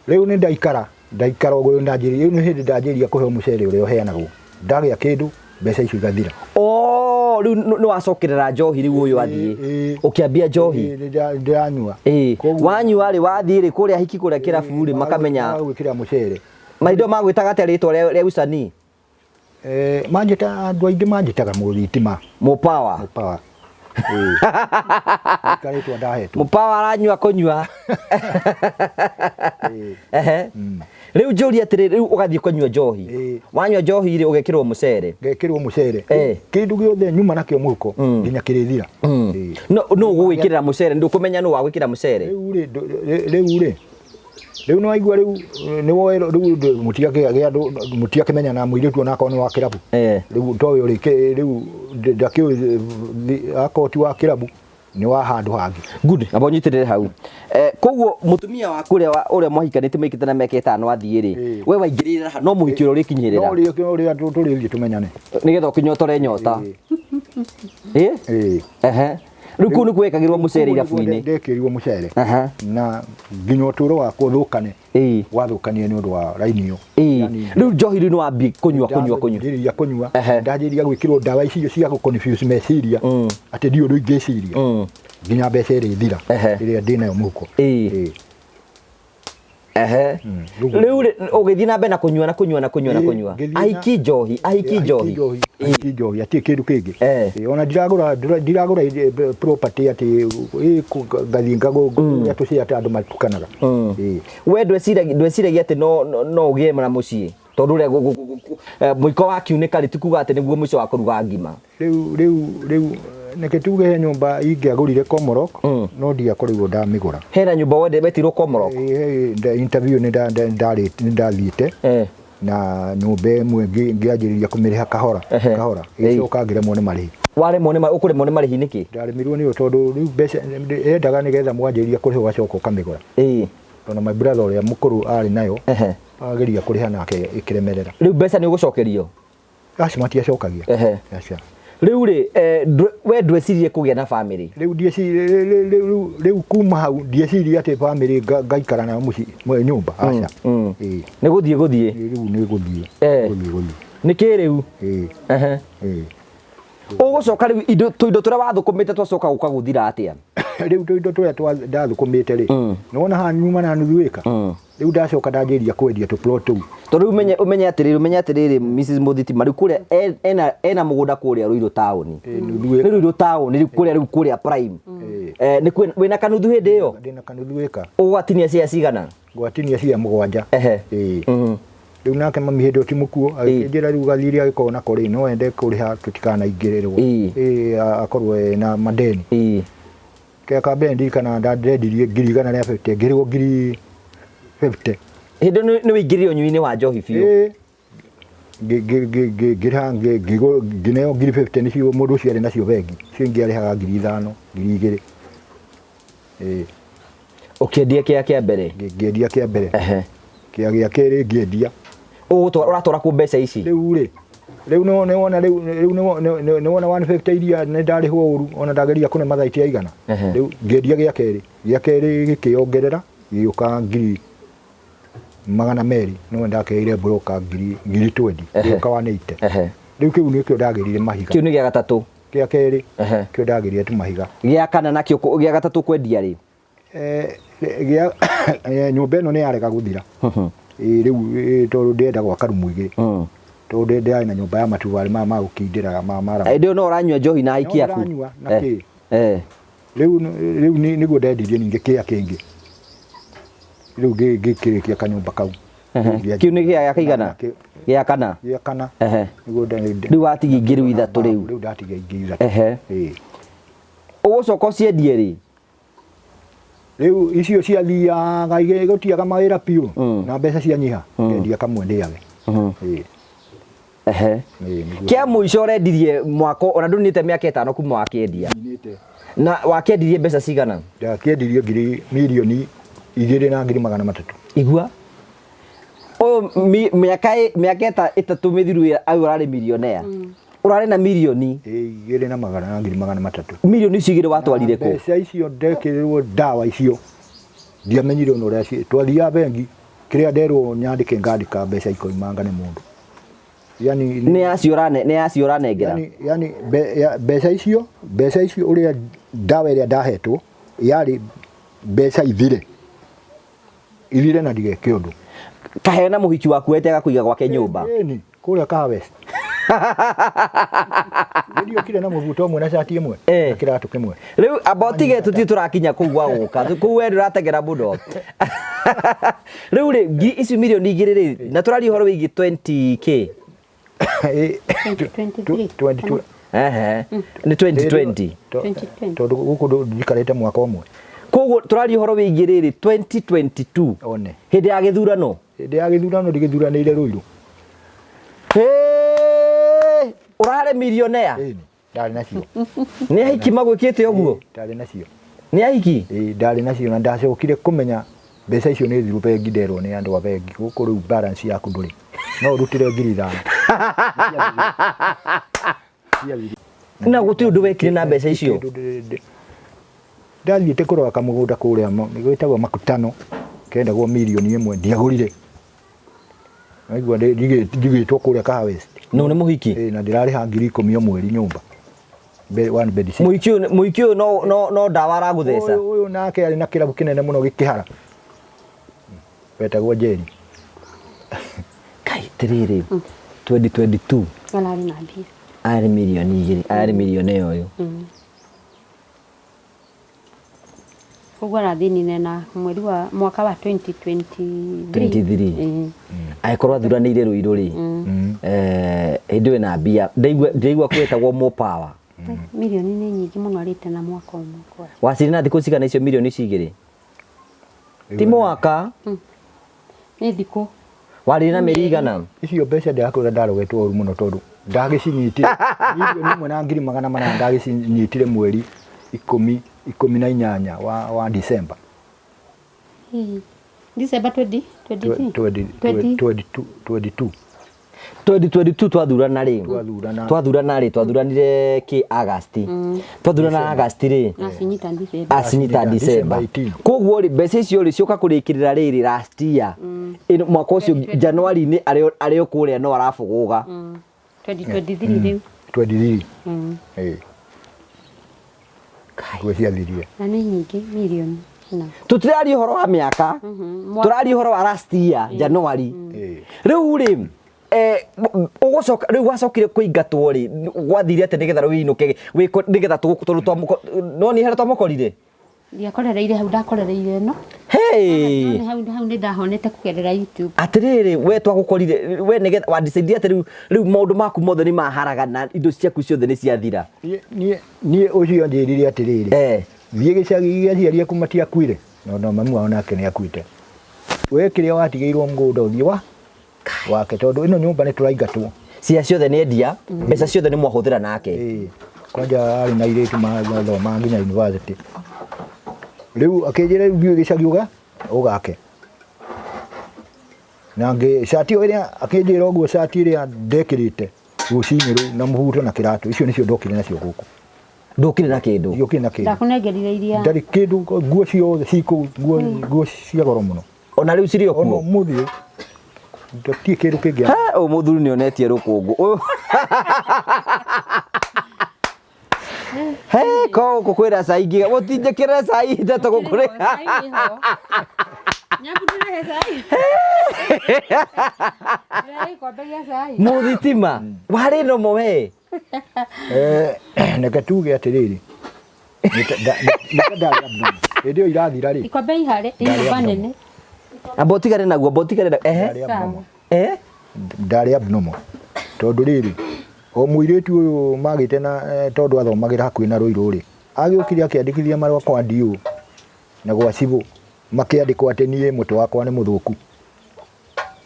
Rĩu nĩ ndaikara, ndaikara ũguo ndanjĩrĩria, rĩu nĩ hĩndĩ ndanjĩrĩria kũheo mũcere ũrĩa ũheanagwo. Ndagĩa kĩndũ, mbeca icio igathira. Oh, rĩu nĩ wacokerera njohi rĩu ũyũ athiĩ. Ũkĩambia njohi? Nĩ ndĩranyua. Koguo Wanyua rĩ, wathiĩ rĩ, kũrĩa hiki kũrĩa kĩrabu rĩ, makamenya. Magwĩkĩra mũcere. Maitho magwĩtaga atĩa rĩtwa rĩa ũcani? Manjĩta, andũ aingĩ manjĩtaga mũthitima. Mũpawa. Mũpawa. Nĩkarĩtwa ndahetwo. Mũpawa aranyua kũnyua. Rĩu njũrie atĩrĩ, rĩu ũgathiĩ kũnyua njohi. Wanyua njohi rĩ, ũgekĩrwo mũcere. Ngekĩrwo mũcere. Kĩndũ gĩothe nyuma nakĩo mũhuko, nginya kĩrĩthira. No, no ũgũgwĩkĩrĩra mũcere, ndũkũmenya nũ wagwĩkĩra mũcere. Rĩu rĩ, rĩu rĩ, rĩu nĩ waigua rĩu, nĩ woe rĩu mũtiakĩgĩa andũ, mũtiakĩmenya na mũirĩtu ona akorwo nĩ wa kĩrabu. Rĩu toĩ ũrĩ kĩ, rĩu ndakĩũĩ, akorwo ti wa kĩrabu, nĩ wa handũ hangĩ. Good, amba ũnyitĩrĩre hau. Koguo mũtumia waku ũrĩa mwahikanĩtie mũikĩte na mĩaka 5 athiĩ rĩ, we waingĩrĩra ha, no mũhiki ũrĩa ũrĩkinyĩrĩra? No ũrĩa tũrĩthiĩ tũmenyane. Nĩgetha ũkĩnyotore nyota. Rĩu kũu nĩkuo wekagĩrwo mũcere irabu-inĩ? Ndekĩrirwo mũcere na nginya ũtũũro wakwa ũthũkane. Wathũkanire nĩ ũndũ wa raini ĩyo. Yani, Rĩu njohi rĩu nĩ wambie kũnyua kũnyua kũnyua? Ndambĩrĩria kũnyua. Ndanjĩrĩria gwĩkĩrwo ndawa icio cia gũ confuse meciria atĩ ndiũ ũndũ ingĩciria nginya mbeca ĩrĩthira ĩrĩa ndĩnayo mũhuko. Rĩu rĩ, ũgĩthiĩ na mbere na kũnyua na kũnyua na kũnyua na kũnyua? Ngĩthiĩ na- Ahiki njohi, ahiki njohi. Ahiki njohi, atirĩ kĩndũ kĩngĩ. Ona ndiragũra property atĩ ngathiĩ ngagũra tũcĩa atĩ andũ matukanaga. We ndweciragia atĩ no ũgĩe na mũciĩ, tondũ ũrĩa mũiko wakiunĩka rĩ, ti kuga atĩ nĩguo mũico wa kũruga ngima? Rĩu nĩkĩ tuge he nyũmba ingĩagũrire Komorok, no ndiakorirwo ndamĩgũra. Hena nyũmba wetirwo Komorok? Interview nĩ ndathiĩte na nyũmba ĩmwe ngĩanjĩrĩria kũmĩrĩha kahora kahora, ĩgĩcoka ngĩremwo nĩ marĩhi. Waremwo nĩ ũkũremwo nĩ marĩhi nĩkĩ? Ndaremirwo nĩyo tondũ rĩu mbeca yendaga nĩgetha mwanjĩrĩria kũrĩha ũgacoka ũkamĩgũra. Tondũ my brother ũrĩa mũkũrũ arĩ nayo, ageria kũrĩha nake ĩkĩremerera. Rĩu mbeca nĩ ũgũcokerio? Acio matiacokagia. Aca. Rĩu rĩ, we ndwecirie kũgĩa na family? Rĩu ndiecirie, rĩu kuma hau ndiecirie atĩ family ngaikara nayo mũciĩ, nyũmba, aca. Nĩ gũthiĩ gũthiĩ? Rĩu nĩ gũthiĩ. Gũthiĩ gũthiĩ. Nĩ kĩ rĩu? Ũgũcoka rĩu tũindo tũrĩa wathũkũmĩte twacoka gũka gũthira atĩa? Rĩu tũindo tũrĩa ndathũkũmĩte rĩ, nĩwona haha nyuma na nuthu ĩka? Rĩu ndacoka ndanjĩrĩria kwendia tũ plot tũu. Tondũ rĩu ũmenye atĩrĩrĩ, ũmenye atĩrĩrĩ, Mrs Mũthitima, rĩu kũrĩa ena mũgũnda kũrĩa Ruiru taũni. Nuthu ĩka. Nĩ Ruiru taũni, rĩu kũrĩa, rĩu kũrĩa prime. Nĩ kwĩ, wĩna kanuthu hĩndĩ ĩyo? Ndĩna kanuthu ĩka. Ũgwatinia cia cigana? Ngwatinia cia 7. Rĩu nake mami hĩndĩ ĩyo ti mũkuo, agĩkĩnjĩra rĩu gathirĩ agĩkorwo nako rĩ, no ende kũrĩha tũtikanaingĩrĩrwo. Akorwo ena madeni. Kĩrĩa ka mbere ndirikanaga ndendirie ngiri igana rĩa fifty, ngĩrĩhwo ngiri fifty. Hĩndĩ ĩyo nĩ wĩingĩrire ũnyui-inĩ wa njohi biũ? Ngĩrĩha, ngĩneo ngiri fifty nĩcio mũndũ ũcio arĩ nacio bengi, icio ingĩ arĩhaga ngiri ithano, ngiri igĩrĩ. Ũkĩendia kĩa kĩa mbere? Ngĩendia kĩa mbere. Kĩa gĩa kerĩ ngĩendia. Ũgũtwara, ũratwara kũ mbeca ici? Rĩu rĩ, rĩu nĩ nĩ wona rĩu, rĩu nĩ nĩ nĩ nĩ wona 150 iria nĩ ndarĩhwo ũru, ona ndageria kũne mathaa itiaigana. Rĩu ngĩendia gĩa kerĩ, gĩa kerĩ gĩkĩongerera, gĩgĩũka ngiri magana merĩ, no ndakeire broker ngiri twenty, gĩgĩũka 180. Rĩu kĩu nĩkĩo ndagĩrire mahiga. Kĩu nĩ gĩa gatatũ? Gĩa kerĩ, kĩo ndagĩrire tu mahiga. Gĩa kana nakĩo, gĩa gatatũ kwendia rĩ? Nyũmba ĩno nĩ yarega gũthira. Rĩu tondũ ndĩrenda gwaka rumu igĩrĩ. Tondũ ndĩrarĩ na nyũmba ya matubarĩ maya ma gũkindĩra ma mara. Hĩndĩ ĩyo no ũranyua njohi na ahiki No aku? ndĩranyua na kĩ? Rĩu nĩguo ndendirie ningĩ kĩa kĩngĩ. Rĩu ngĩkĩrĩkia kanyũmba kau. Kĩu nĩ gĩa kĩigana? Gĩa kana? Gĩa kana. Nĩguo nde- Rĩu watigia ingĩ rĩu ithatũ rĩu. Rĩu ndatigia ingĩ ithatũ. Ũgũcoka ũciendie rĩ? Rĩu icio ciathiaga igĩgũtiaga mawĩra biũ na mbeca cianyiha, ngendia kamwe ndĩage. Nĩguo. Kĩa mũico ũrendirie mwaka, ona ndũninĩte mĩaka 5 kuma wakĩendia. Ninĩte. Na wakĩendirie mbeca cigana? Ndakĩendirie ngiri mirioni igĩrĩ na ngiri magana matatũ. Igua. Ũyũ mĩaka 3 mĩthiru ũyũ ũrarĩ milionea. Ũrarĩ na mirioni. Igĩrĩ na magana na ngiri magana matatũ. Mirioni icio igĩrĩ watwarire kũ? Mbeca icio ndekĩrĩrwo ndawa icio. Ndiamenyire ona ũrĩa twathiaga bengi, kĩrĩa nderwo nyandĩke ngandĩka mbeca ikoimanga nĩ mũndũ. Yani, Nĩ acio ũrane, nĩ acio ũranengera? Yani, yani, be, ya, mbeca icio, mbeca icio ũrĩa ndawa ĩrĩa ndahetwo yarĩ mbeca ithire. Ithire na ndigeke ũndũ. Kaheo na mũhiki waku wetega kũiga gwake nyũmba. Ĩni, kũrĩa Kahawa West. Nĩ ndiokire na mũbuto ũmwe na cati ĩmwe, na kĩratũ kĩmwe. Rĩu amba ũtige tũthiĩ tũrakinya kũu gwa gũka. Kũu we ndũrateng'era mũno. Rĩu rĩ, ici mirioni igĩrĩ rĩ, na tũraria ũhoro wĩgiĩ 20K. 2023. 22. Nĩ 2020. 2020. Tondũ gũkũ ndikarĩte mwaka ũmwe. Koguo tũraria ũhoro wĩgiĩ rĩrĩ 2022. One. Hĩndĩ ya gĩthurano. Hĩndĩ ya gĩthurano ndigĩthuranĩire Ruiru. Hĩ! Ũrarĩ millionaire? Ĩni, ndarĩ nacio. Nĩ ahiki magwĩkĩte ũguo? Ĩĩ, ndarĩ nacio. Nĩ ahiki? Ĩĩ, ndarĩ nacio na ndacokire kũmenya mbeca icio nĩ thiru bengi, nderwo nĩ andũ a bengi gũkũ rĩu balance yaku ndũrĩ. No ũrutire ngiri ithano. Na gũtirĩ ũndũ wekire na mbeca icio? Ndathiĩte kũrora kamũgũnda kũrĩa gwĩtagwo Makutano, kendagwo mirioni 1, ndiagũrire. Naigua njigĩtwo kũrĩa Kahawa West. No nĩ mũhiki? Ĩĩ, na ndĩrarĩha 10,000 o mweri nyũmba. One bed sit. Mũhiki ũyũ no ndawa aragũtheca? Ũyũ nake arĩ na kĩrabu kĩnene mũno gĩkĩhara. Wetagwo Jerry. Kai, tiriri. 2022. Ararĩ na mbia. Ararĩ mirioni 2, ararĩ mirioni ũyũ. Koguo arathĩnire na mweri wa mwaka wa 2023. 23. Angĩkorwo athuranĩire Ruiru rĩ, hĩndĩ ĩyo ĩna mbia, ndaigua kwĩtagwo Mo Power. Mirioni nĩ nyingĩ mũno arĩte na mwaka ũmwe. Wacirĩ na thikũ cigana icio mirioni ici igĩrĩ? Ti mwaka. Nĩ thikũ. Warĩ na mĩeri igana? Icio mbeca ndĩrakwĩra ndarogetwo ũru mũno tondũ ndagĩcinyitire 1,400,000 ndagĩcinyitire mweri 18 wa December. December twenty, twenty three? Twenty. 22. 2022 twathurana rĩ? Twathurana. Twathurana rĩ? Twathuranire kĩ August. Twathurana August rĩ? Acinyita December. Acinyita Acinyita December. December 18. Koguo rĩ, mbeca icio rĩ cioka kũrĩkĩrĩra rĩrĩ last year. Ĩno mwaka ũcio January-inĩ arĩ o kũrĩa no arabũgũga. 2023 rĩu. 23. Ĩĩ. Nguo ciathirie. Na nĩ nyingĩ mirioni. Na. Tũtiraria ũhoro wa mĩaka. Tũraria ũhoro wa last year January. Rĩu rĩ, ũgũcoka rĩu wacokire kũingatwo rĩ, gwathire atĩa nĩgetha rĩu wĩinũke, wĩko, nĩgetha tũgũ-, tondũ twamũko-, no nĩ harĩa twamũkorire? Ndiakorereire hau, ndakorereire ĩno. Hey! Hau, hau nĩ ndahonete kũgerera YouTube. Atĩrĩrĩ, we twagũkorire, we nĩgetha wa decide atĩ rĩu maũndũ maku mothe nĩ maharagana, indo ciaku ciothe nĩ ciathira. Niĩ ũcio anjĩrire atĩrĩrĩ. Thiĩ gĩcagi gĩa aciari aku matiakuire. No, no, mamu wao nake nĩ akuĩte. We kĩrĩa watigĩirwo mũgũnda ũthiĩ wa wake, tondũ ĩno nyũmba nĩ tũraingatwo. Cia ciothe nĩ endia, mbeca ciothe nĩ mwahũthĩra nake. Ĩĩ. Kwanja arĩ na airĩtu mathomaga nginya university. Rĩu akĩnjĩra rĩu thiĩ gĩcagi ũgake. Na ngĩ cati ĩyo ĩrĩa akĩnjĩra ũguo, cati ĩrĩa ndekĩrĩte rũcinĩ rũu na mũbuto na kĩratũ, icio nĩcio ndokire nacio gũkũ. Ndũkire na kĩndũ? Ndiokire na kĩndũ. Ndakũnengerire iria. Ndarĩ kĩndũ, nguo ciothe cikũu, nguo cia goro mũno. Ona rĩu cirĩ o kuo? Ona ũmũthĩ gũtirĩ kĩndũ kĩngĩ. He, ũyũ mũthuri nĩ onetie rũkũngũ. Ũyũ. He, ko gũkũ kwĩna cai nginya, gũtinjĩkĩre cai ndeto gũkũ rĩ. Cai wĩho. Nyabu ndĩrehe cai. Ndĩrehe gĩkombe gĩa cai. Mũthitima, warĩ nomo we? Reke tuge atĩrĩrĩ, nĩ ta ndarĩ abnormal. Hĩndĩ ĩyo irathira rĩ. Ikombe iharĩ, Ndarĩ nyũmba abnormal. nene. Amba ũtigane naguo, amba ũtigane naguo. Ehe. Ndarĩ abnormal. Ehe. Ndarĩ abnormal. Tondũ rĩrĩ, o mũirĩtu ũyũ magĩte na tondũ athomagĩra hakuhĩ na Ruiru rĩ, agĩũkire akĩandĩkithia marũa kwa DO na gwa cibũ, makĩandĩkwo atĩ niĩ mũtwe wakwa nĩ mũthũku.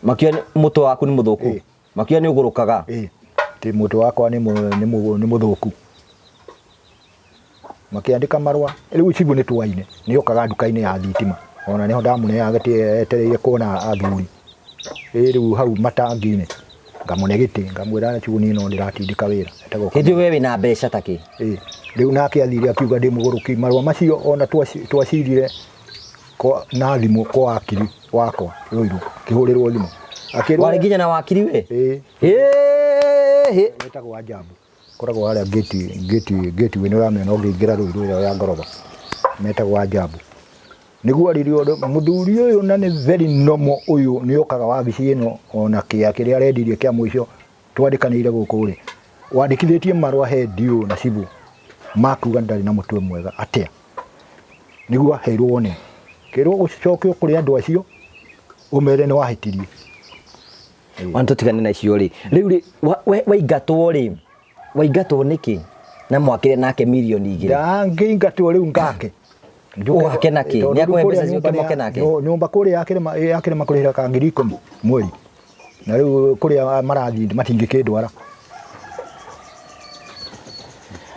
Makiuga mũtwe waku nĩ mũthũku? Ĩĩ. Makiuga nĩ ũgũrũkaga? Ĩĩ, atĩ mũtwe wakwa nĩ mũthũku. Makĩandĩka marũa, rĩu cibũ nĩ twaine, nĩ okaga nduka-inĩ ya thitima. Ona nĩho ndamũneaga gĩtĩ etereire kuona athuri. Ĩĩ rĩu hau matangi-inĩ, ngamũne gĩtĩ, ngamwĩra cibũ niĩ no ndĩratindĩka wĩra. Etagwo Hĩndĩ ĩyo we wĩna mbeca ta kĩ? Ĩĩ, rĩu nake athire akiuga ndĩ mũgũrũki. Marũa macio ona twacirire na thimũ kwa wakiri wakwa Ruiru, kĩhũrĩrwo thimũ. Akĩrwo Warĩ nginya na wakiri we? Ĩĩ. Ĩĩ. Wetagwo Ajabu. Koragwo harĩa gate way nĩ ũramĩona ũngĩingĩra Ruiru ĩyo ya ngoroba. Metagwo Ajabu. Nĩguo arĩrio ũndũ, mũthuri ũyũ na nĩ very normal ũyũ nĩ okaga wabici ĩno ona kĩa kĩrĩa arendirie kĩa mũico twandĩkanĩire gũkũ rĩ. Wandĩkithĩtie marũa he DO na cibũ makuga ndarĩ na mũtwe mwega atĩa. Nĩguo aheirwo warning. Kĩrwo ũcoke kũrĩ andũ acio ũmere nĩ wahĩtirie. Wana tũtigane na icio rĩ. Rĩu rĩ, waingatwo rĩ, waingatwo nĩkĩ? Na mwakire nake mirioni igĩrĩ. Ndangĩingatwo rĩu ngake. Ũgake nake? Tondũ Nĩ akũhe rĩu kũrĩa mbeca ciũke nyũmba mwake nĩ nake? nyũmba kũrĩa yakĩrema kũrĩhĩra ka ngiri ikũmi mweri. Na rĩu kũrĩa marathiĩ matingĩkĩndwara.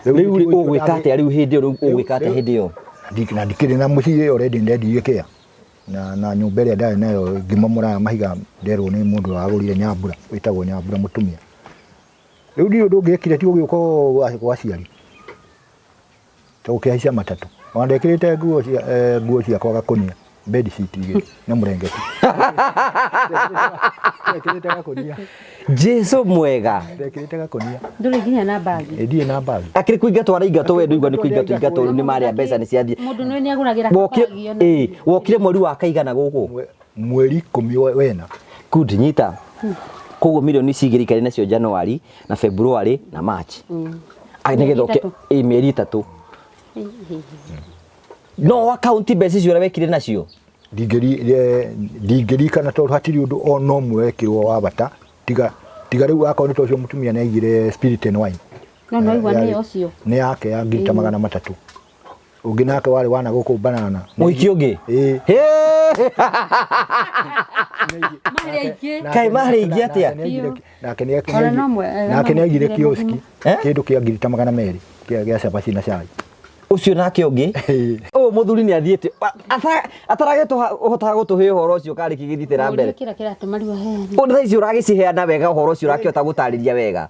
Rĩu rĩ, ũgwĩka atĩa rĩu hĩndĩ ĩyo? Rĩu ũgwĩka atĩa hĩndĩ ĩyo? Na ndikĩrĩ na mũciĩ already ndendirie kĩa. Na nyũmba ĩrĩa ndarĩ nayo ngĩmomora mahiga nderwo nĩ mũndũ wagũrire Nyambura, wĩtagwo Nyambura mũtumia. Rĩu ndirĩ ũndũ ũngĩekire tiga ũgĩũka gwa aciari. Tondũ ũkĩhaica matatũ. Ona ndekĩrĩte nguo cia nguo ciakwa gakũnia, bed sheet igĩrĩ na mũrengeti. Ndekĩrĩte gakũnia. Jesu mwega. Ndekĩrĩte gakũnia. Ndũrĩ nginya na bagi. Ĩ, ndirĩ na bagi. Akĩrĩ kũingatwo araingatwo we ndũigua nĩ kũingatwo ingatwo rĩu nĩ marĩa mbeca nĩ ciathiĩ. Mũndũ nĩ nĩagũragĩra Wokire kabagi ona. ĩ wokire mweri wa kaigana gũkũ? Mweri ikũmi wena. Good, nyita. Koguo milioni ici igĩrĩ ikarĩ nacio January na February na March. Ah, nĩgetha ũke Mĩeri ĩtatũ. ĩ mĩeri ĩtatũ. No akaunti mbeca icio ũrĩa wekire nacio. Ndingĩririkana tondũ hatirĩ ũndũ ona ũmwe wekirwo wa bata tiga tiga rĩu akorwo nĩ ta ũcio mũtumia nĩ aigire spirit and wine. No no igua nĩ ũcio. Nĩ yake ya ngiri ta 300. Ũngĩ nake warĩ wana gũkũ banana. Mũhiki ũngĩ? Ĩĩ. Hĩ! Marĩ aingĩ. Kaĩ marĩ aingĩ atĩa? Nake Ona no mwe- nake nĩ aigire no kioski Eh? kĩndũ kĩa ngiri ta 200 kĩa cabaci na cai. Ũcio nake ũngĩ? Ũyũ mũthuri nĩ athiĩte ataragĩtũha ũhotaga gũtũhe ũhoro ũcio karĩ kĩ gĩthiĩte na mbere. Ũrĩa kĩrĩa kĩratũma rĩu aheane. Ũndũ thaa ici ũragĩciheana wega ũhoro ũcio ũrakĩhota gũtarĩria wega.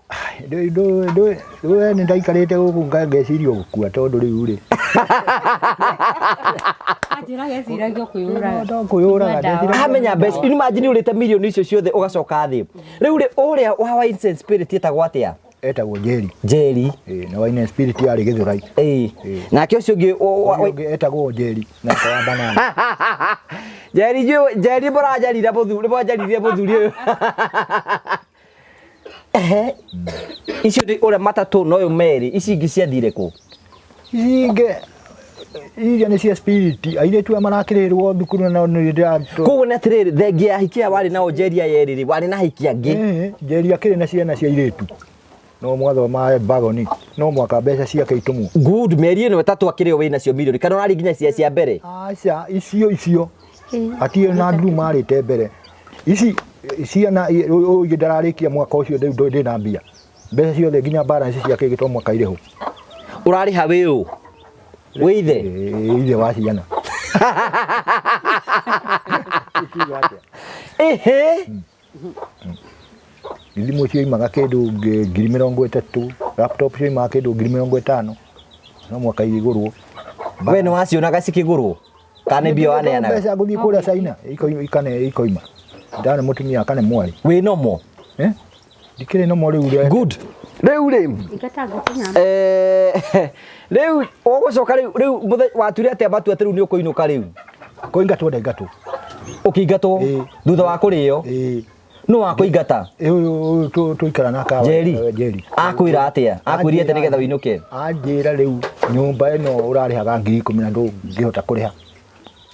We nĩ ndaikarĩte gũkũ ngeciria gũkua tondũ rĩu rĩ Anjĩra geciragia kwĩyũraga. No kwĩyũraga, ndeciragia- Amenya mbeca imagine ũrĩte milioni icio ciothe ũgacoka thĩ. Rĩu rĩ ũrĩa wa Wines and Spirit etagwo atĩa? Etagwo Njeri. Njeri. Ĩĩ, na Wine and Spirit yarĩ Gĩthũrai. Ĩĩ. Ĩĩ. Nake ũcio ũngĩ Ũrĩa ũngĩ etagwo Njeri nake wa banana. Njeri Njeri mũranjarira mũthuri mũranjaririe mũthuri ũyũ. Ehe. Icio nĩ ũrĩa matatũ na ũyũ merĩ ici ingĩ ciathire kũ? Ici ingĩ iria nĩ cia spirit airĩtu aya marakĩrĩrwo thukuru na nĩ ndĩra Koguo nĩ atĩrĩrĩ thengia ya ahiki aya warĩ nao Njeri aya erĩ rĩ warĩ na ahiki angĩ. Ĩĩ, Njeri akĩrĩ na ciana cia airĩtu no mwathoma bagoni no mwaka mbeca ciake itumwo. Good mĩeri ĩno ĩtatũ akĩrĩ o wĩnacio milioni kana ũrarĩ nginya cia cia mbere. Aca icio icio hatirĩ na nduru marĩte mbere ici ciana ũyũ ũngĩ ndararĩkia mwaka ũcio rĩu ndĩ na mbia mbeca ciothe nginya balance ciake igĩtwo mwaka irĩhwo. Ũrarĩha wĩ ũ? Wĩ ithe? Ĩĩ, ithe wa ciana. Ikuga atĩa? Ĩhĩ. Thimũ cioimaga kĩndũ 30,000, laptop cioimaga kĩndũ 50,000 no mwaka igĩgũrwo. We nĩ wacionaga cikĩgũrwo? Kana nĩ mbia waneanaga? Mbeca ngũthiĩ kũrĩa China ikoima. Ndarĩ mũtumia kana mwarĩ. Wĩ nomo? Eh? Ndikĩrĩ nomo rĩu rĩa. Good. Rĩu rĩ Ingata ngũkũ nyama. Rĩu ũgũcoka rĩu rĩu watuire atĩa matua atĩ rĩu nĩ ũkũinũka rĩu? Kũingatwo ndaingatwo. Ũkĩingatwo Ĩĩ. thutha wa kũrĩo? Ĩĩ. Nũ wakũingata? Ĩĩ, ũyũ tũikara nake haha, Njeri? Njeri. Akwĩra atĩa? Akwĩrire atĩa nĩgetha ũinũke? Anjĩra rĩu nyũmba ĩno ũrarĩhaga 10,000 na ndũngĩhota kũrĩha.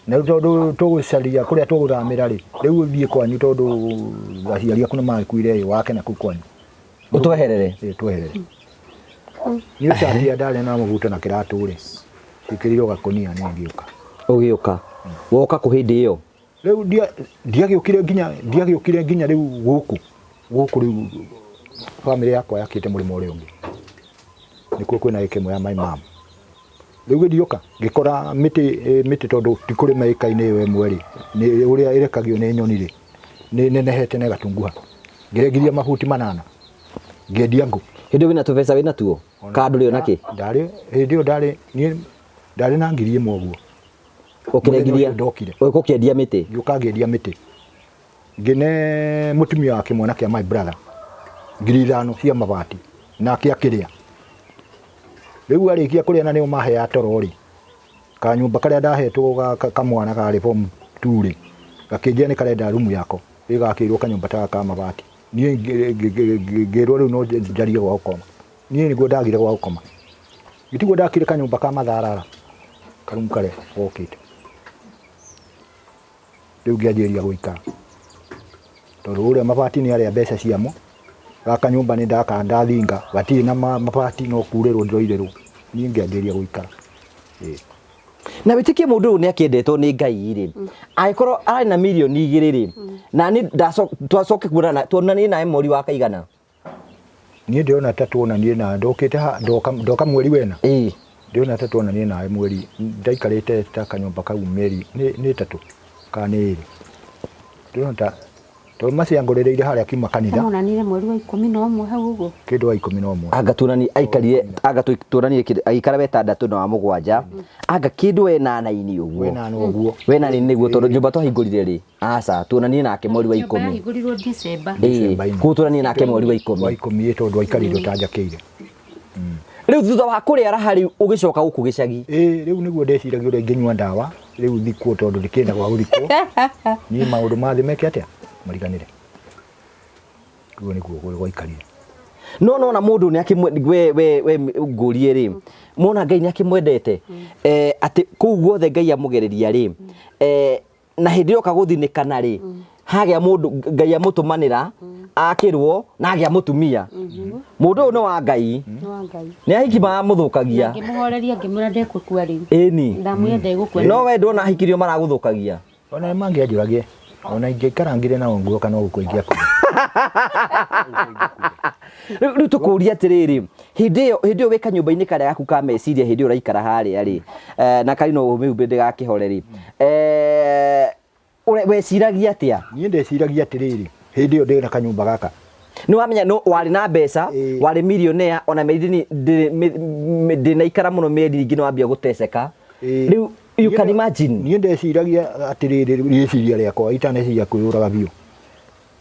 Na rĩu tondũ tũgũcaria kũrĩa tũgũthamĩra rĩ, rĩu ũthiĩ kwanyu tondũ aciari aku nĩ magĩkuire ĩ wake na kũu kwanyu. Ũtweherere? Ĩĩ, tweherere. Niĩ cati ĩrĩa ndarĩ na mũbuto na kĩratũ rĩ, ciĩkĩrirwo gakũnia niĩ ngĩũka. Ũgĩũka. Woka kũ hĩndĩ ĩyo? Rĩu ndiagĩũkire nginya ndiagĩũkire nginya rĩu gũkũ gũkũ rĩu bamĩrĩ yakwa yakĩte mũrĩmo ũrĩa ũngĩ. Nĩkuo kwĩna ĩka ĩmwe ya my mom. Rĩu gĩthiũka ngĩkora mĩtĩ mĩtĩ tondũ ti kũrĩma ĩka-inĩ ĩyo ĩmwe rĩ, nĩ ũrĩa ĩrekagio nĩ nyoni rĩ, nĩ nenehete na ĩgatunguha. Ngĩrengiria mabuti 8 ngĩendia ngũ. Hĩndĩ ĩyo wĩna tũbeca wĩna tuo? Kana ndũrĩ ona kĩ? Ndarĩ hĩndĩ ĩyo ndarĩ niĩ ndarĩ na 1,000 ũguo. Ũkĩrengiria? Ndokire. Ũgĩũka ũkĩendia mĩtĩ? Ngĩũka ngĩendia mĩtĩ. Ngĩne mũtumia wa kĩmwana kĩa my brother 5,000 cia mabati nake akĩrĩa. Rĩu arĩkia kũrĩa na nĩo maheaga toro rĩ, kanyũmba karĩa ndahetwo kamwana karĩ form 2 rĩ, gakĩnjĩra nĩ karenda rumu yako ĩgakĩirwo kanyũmba ta ka mabati. Niĩ ngĩrwo rĩu no njarie gwa gũkoma. Niĩ nĩguo ndagire gwa gũkoma. Gĩtiguo ndakire kanyũmba ka matharara karumu karĩa gokĩte. Rĩu ngĩanjĩrĩria gũikara. Tondũ ũrĩa mabati nĩ arĩa mbeca ciamo, gaka nyũmba nĩ ndaka ndathinga, gatirĩ na mabati no kurĩrwo ndĩroirĩrwo. Niĩ ngĩanjĩrĩria gũikara. Ĩĩ. Na wĩtĩkie mũndũ ũyũ nĩ akĩendetwo nĩ Ngai rĩ, angĩkorwo arĩ na milioni 2 rĩ, na nĩ twacoke kuonana, tuonanie nawe mweri wa kaigana? Niĩ ndĩrona ta tuonanie na ndokĩte ha ndoka mweri wena. Ĩĩ. Ndĩrona ta tuonanie nawe mweri, ndaikarĩte ta kanyũmba kau mĩeri nĩ 3 kana nĩ 2. Ndĩrona ta Tondũ macio angũrĩrĩire harĩa akiuma kanitha. Monanire mweri wa 11 hau ũguo. Kĩndũ wa 11. Anga tuonanie aikarire anga tuonanie kĩndũ agĩikara wetandatũ na wa mũgwanja anga kĩndũ wenana-inĩ ũguo. Wenana ũguo. Wenana-inĩ nĩguo tondũ nyũmba twahingũrire rĩ aca tuonanie nake mweri wa Nyũmba 10. yahingũrirwo December. Ĩĩ, December-inĩ. koguo tuonanie nake mweri wa 10. Wa 10 tondũ aikarire ũtanjakĩire. Rĩu thutha wa kũrĩa raha rĩu ũgĩcoka gũkũ gĩcagi. Ĩĩ rĩu nĩguo ndeciragia ũrĩa ingĩnyua ndawa rĩu thikwo tondũ ndikĩenda gwa gũthikwo. Niĩ maũndũ ma thĩ meke atĩa? Mariganĩre. Ũguo nĩguo gwaikarire. No nona mũndũ nĩ akĩmwe we we we ngũrie rĩ mona Ngai nĩ akĩmwendete atĩ kũu guothe Ngai amũgereria rĩ na hĩndĩ ĩyo kagũthinĩkana rĩ hagĩa mũndũ Ngai amũtũmanĩra akĩrwo na agĩa mũtumia mũndũ ũyũ nĩ wa Ngai Nĩ wa Ngai. nĩ ahiki maramũthũkagia Ngĩmũhoreria ngĩmwĩra ndekũkua rĩu. ĩni Ndamwĩra ndegũkua. no we ndwona ahikirio maragũthũkagia Ona nĩ mangĩanjũragire ona ingĩaikarangire nao nguo kana gũkũ ingĩakuire. Rĩu tũkũria atĩrĩrĩ hĩndĩ ĩyo wĩ kanyũmba-inĩ karĩa gaku ka meciria hĩndĩ ĩyo ũraikara harĩa rĩ na karĩ no ũmĩhumbĩ ndĩgakĩhore rĩ weciragia atĩa? Niĩ ndeciragia atĩrĩrĩ hĩndĩ ĩyo ndĩ na kanyũmba gaka. Nĩ wamenya no warĩ na mbeca warĩ millionaire ona mĩeri ndĩnaikara mũno mĩeri ingĩ nĩ wambia gũteceka. Rĩu you can imagine. Niĩ ndeciragia atĩrĩrĩ rĩciria rĩakwa itaneciria kwĩyũraga biũ.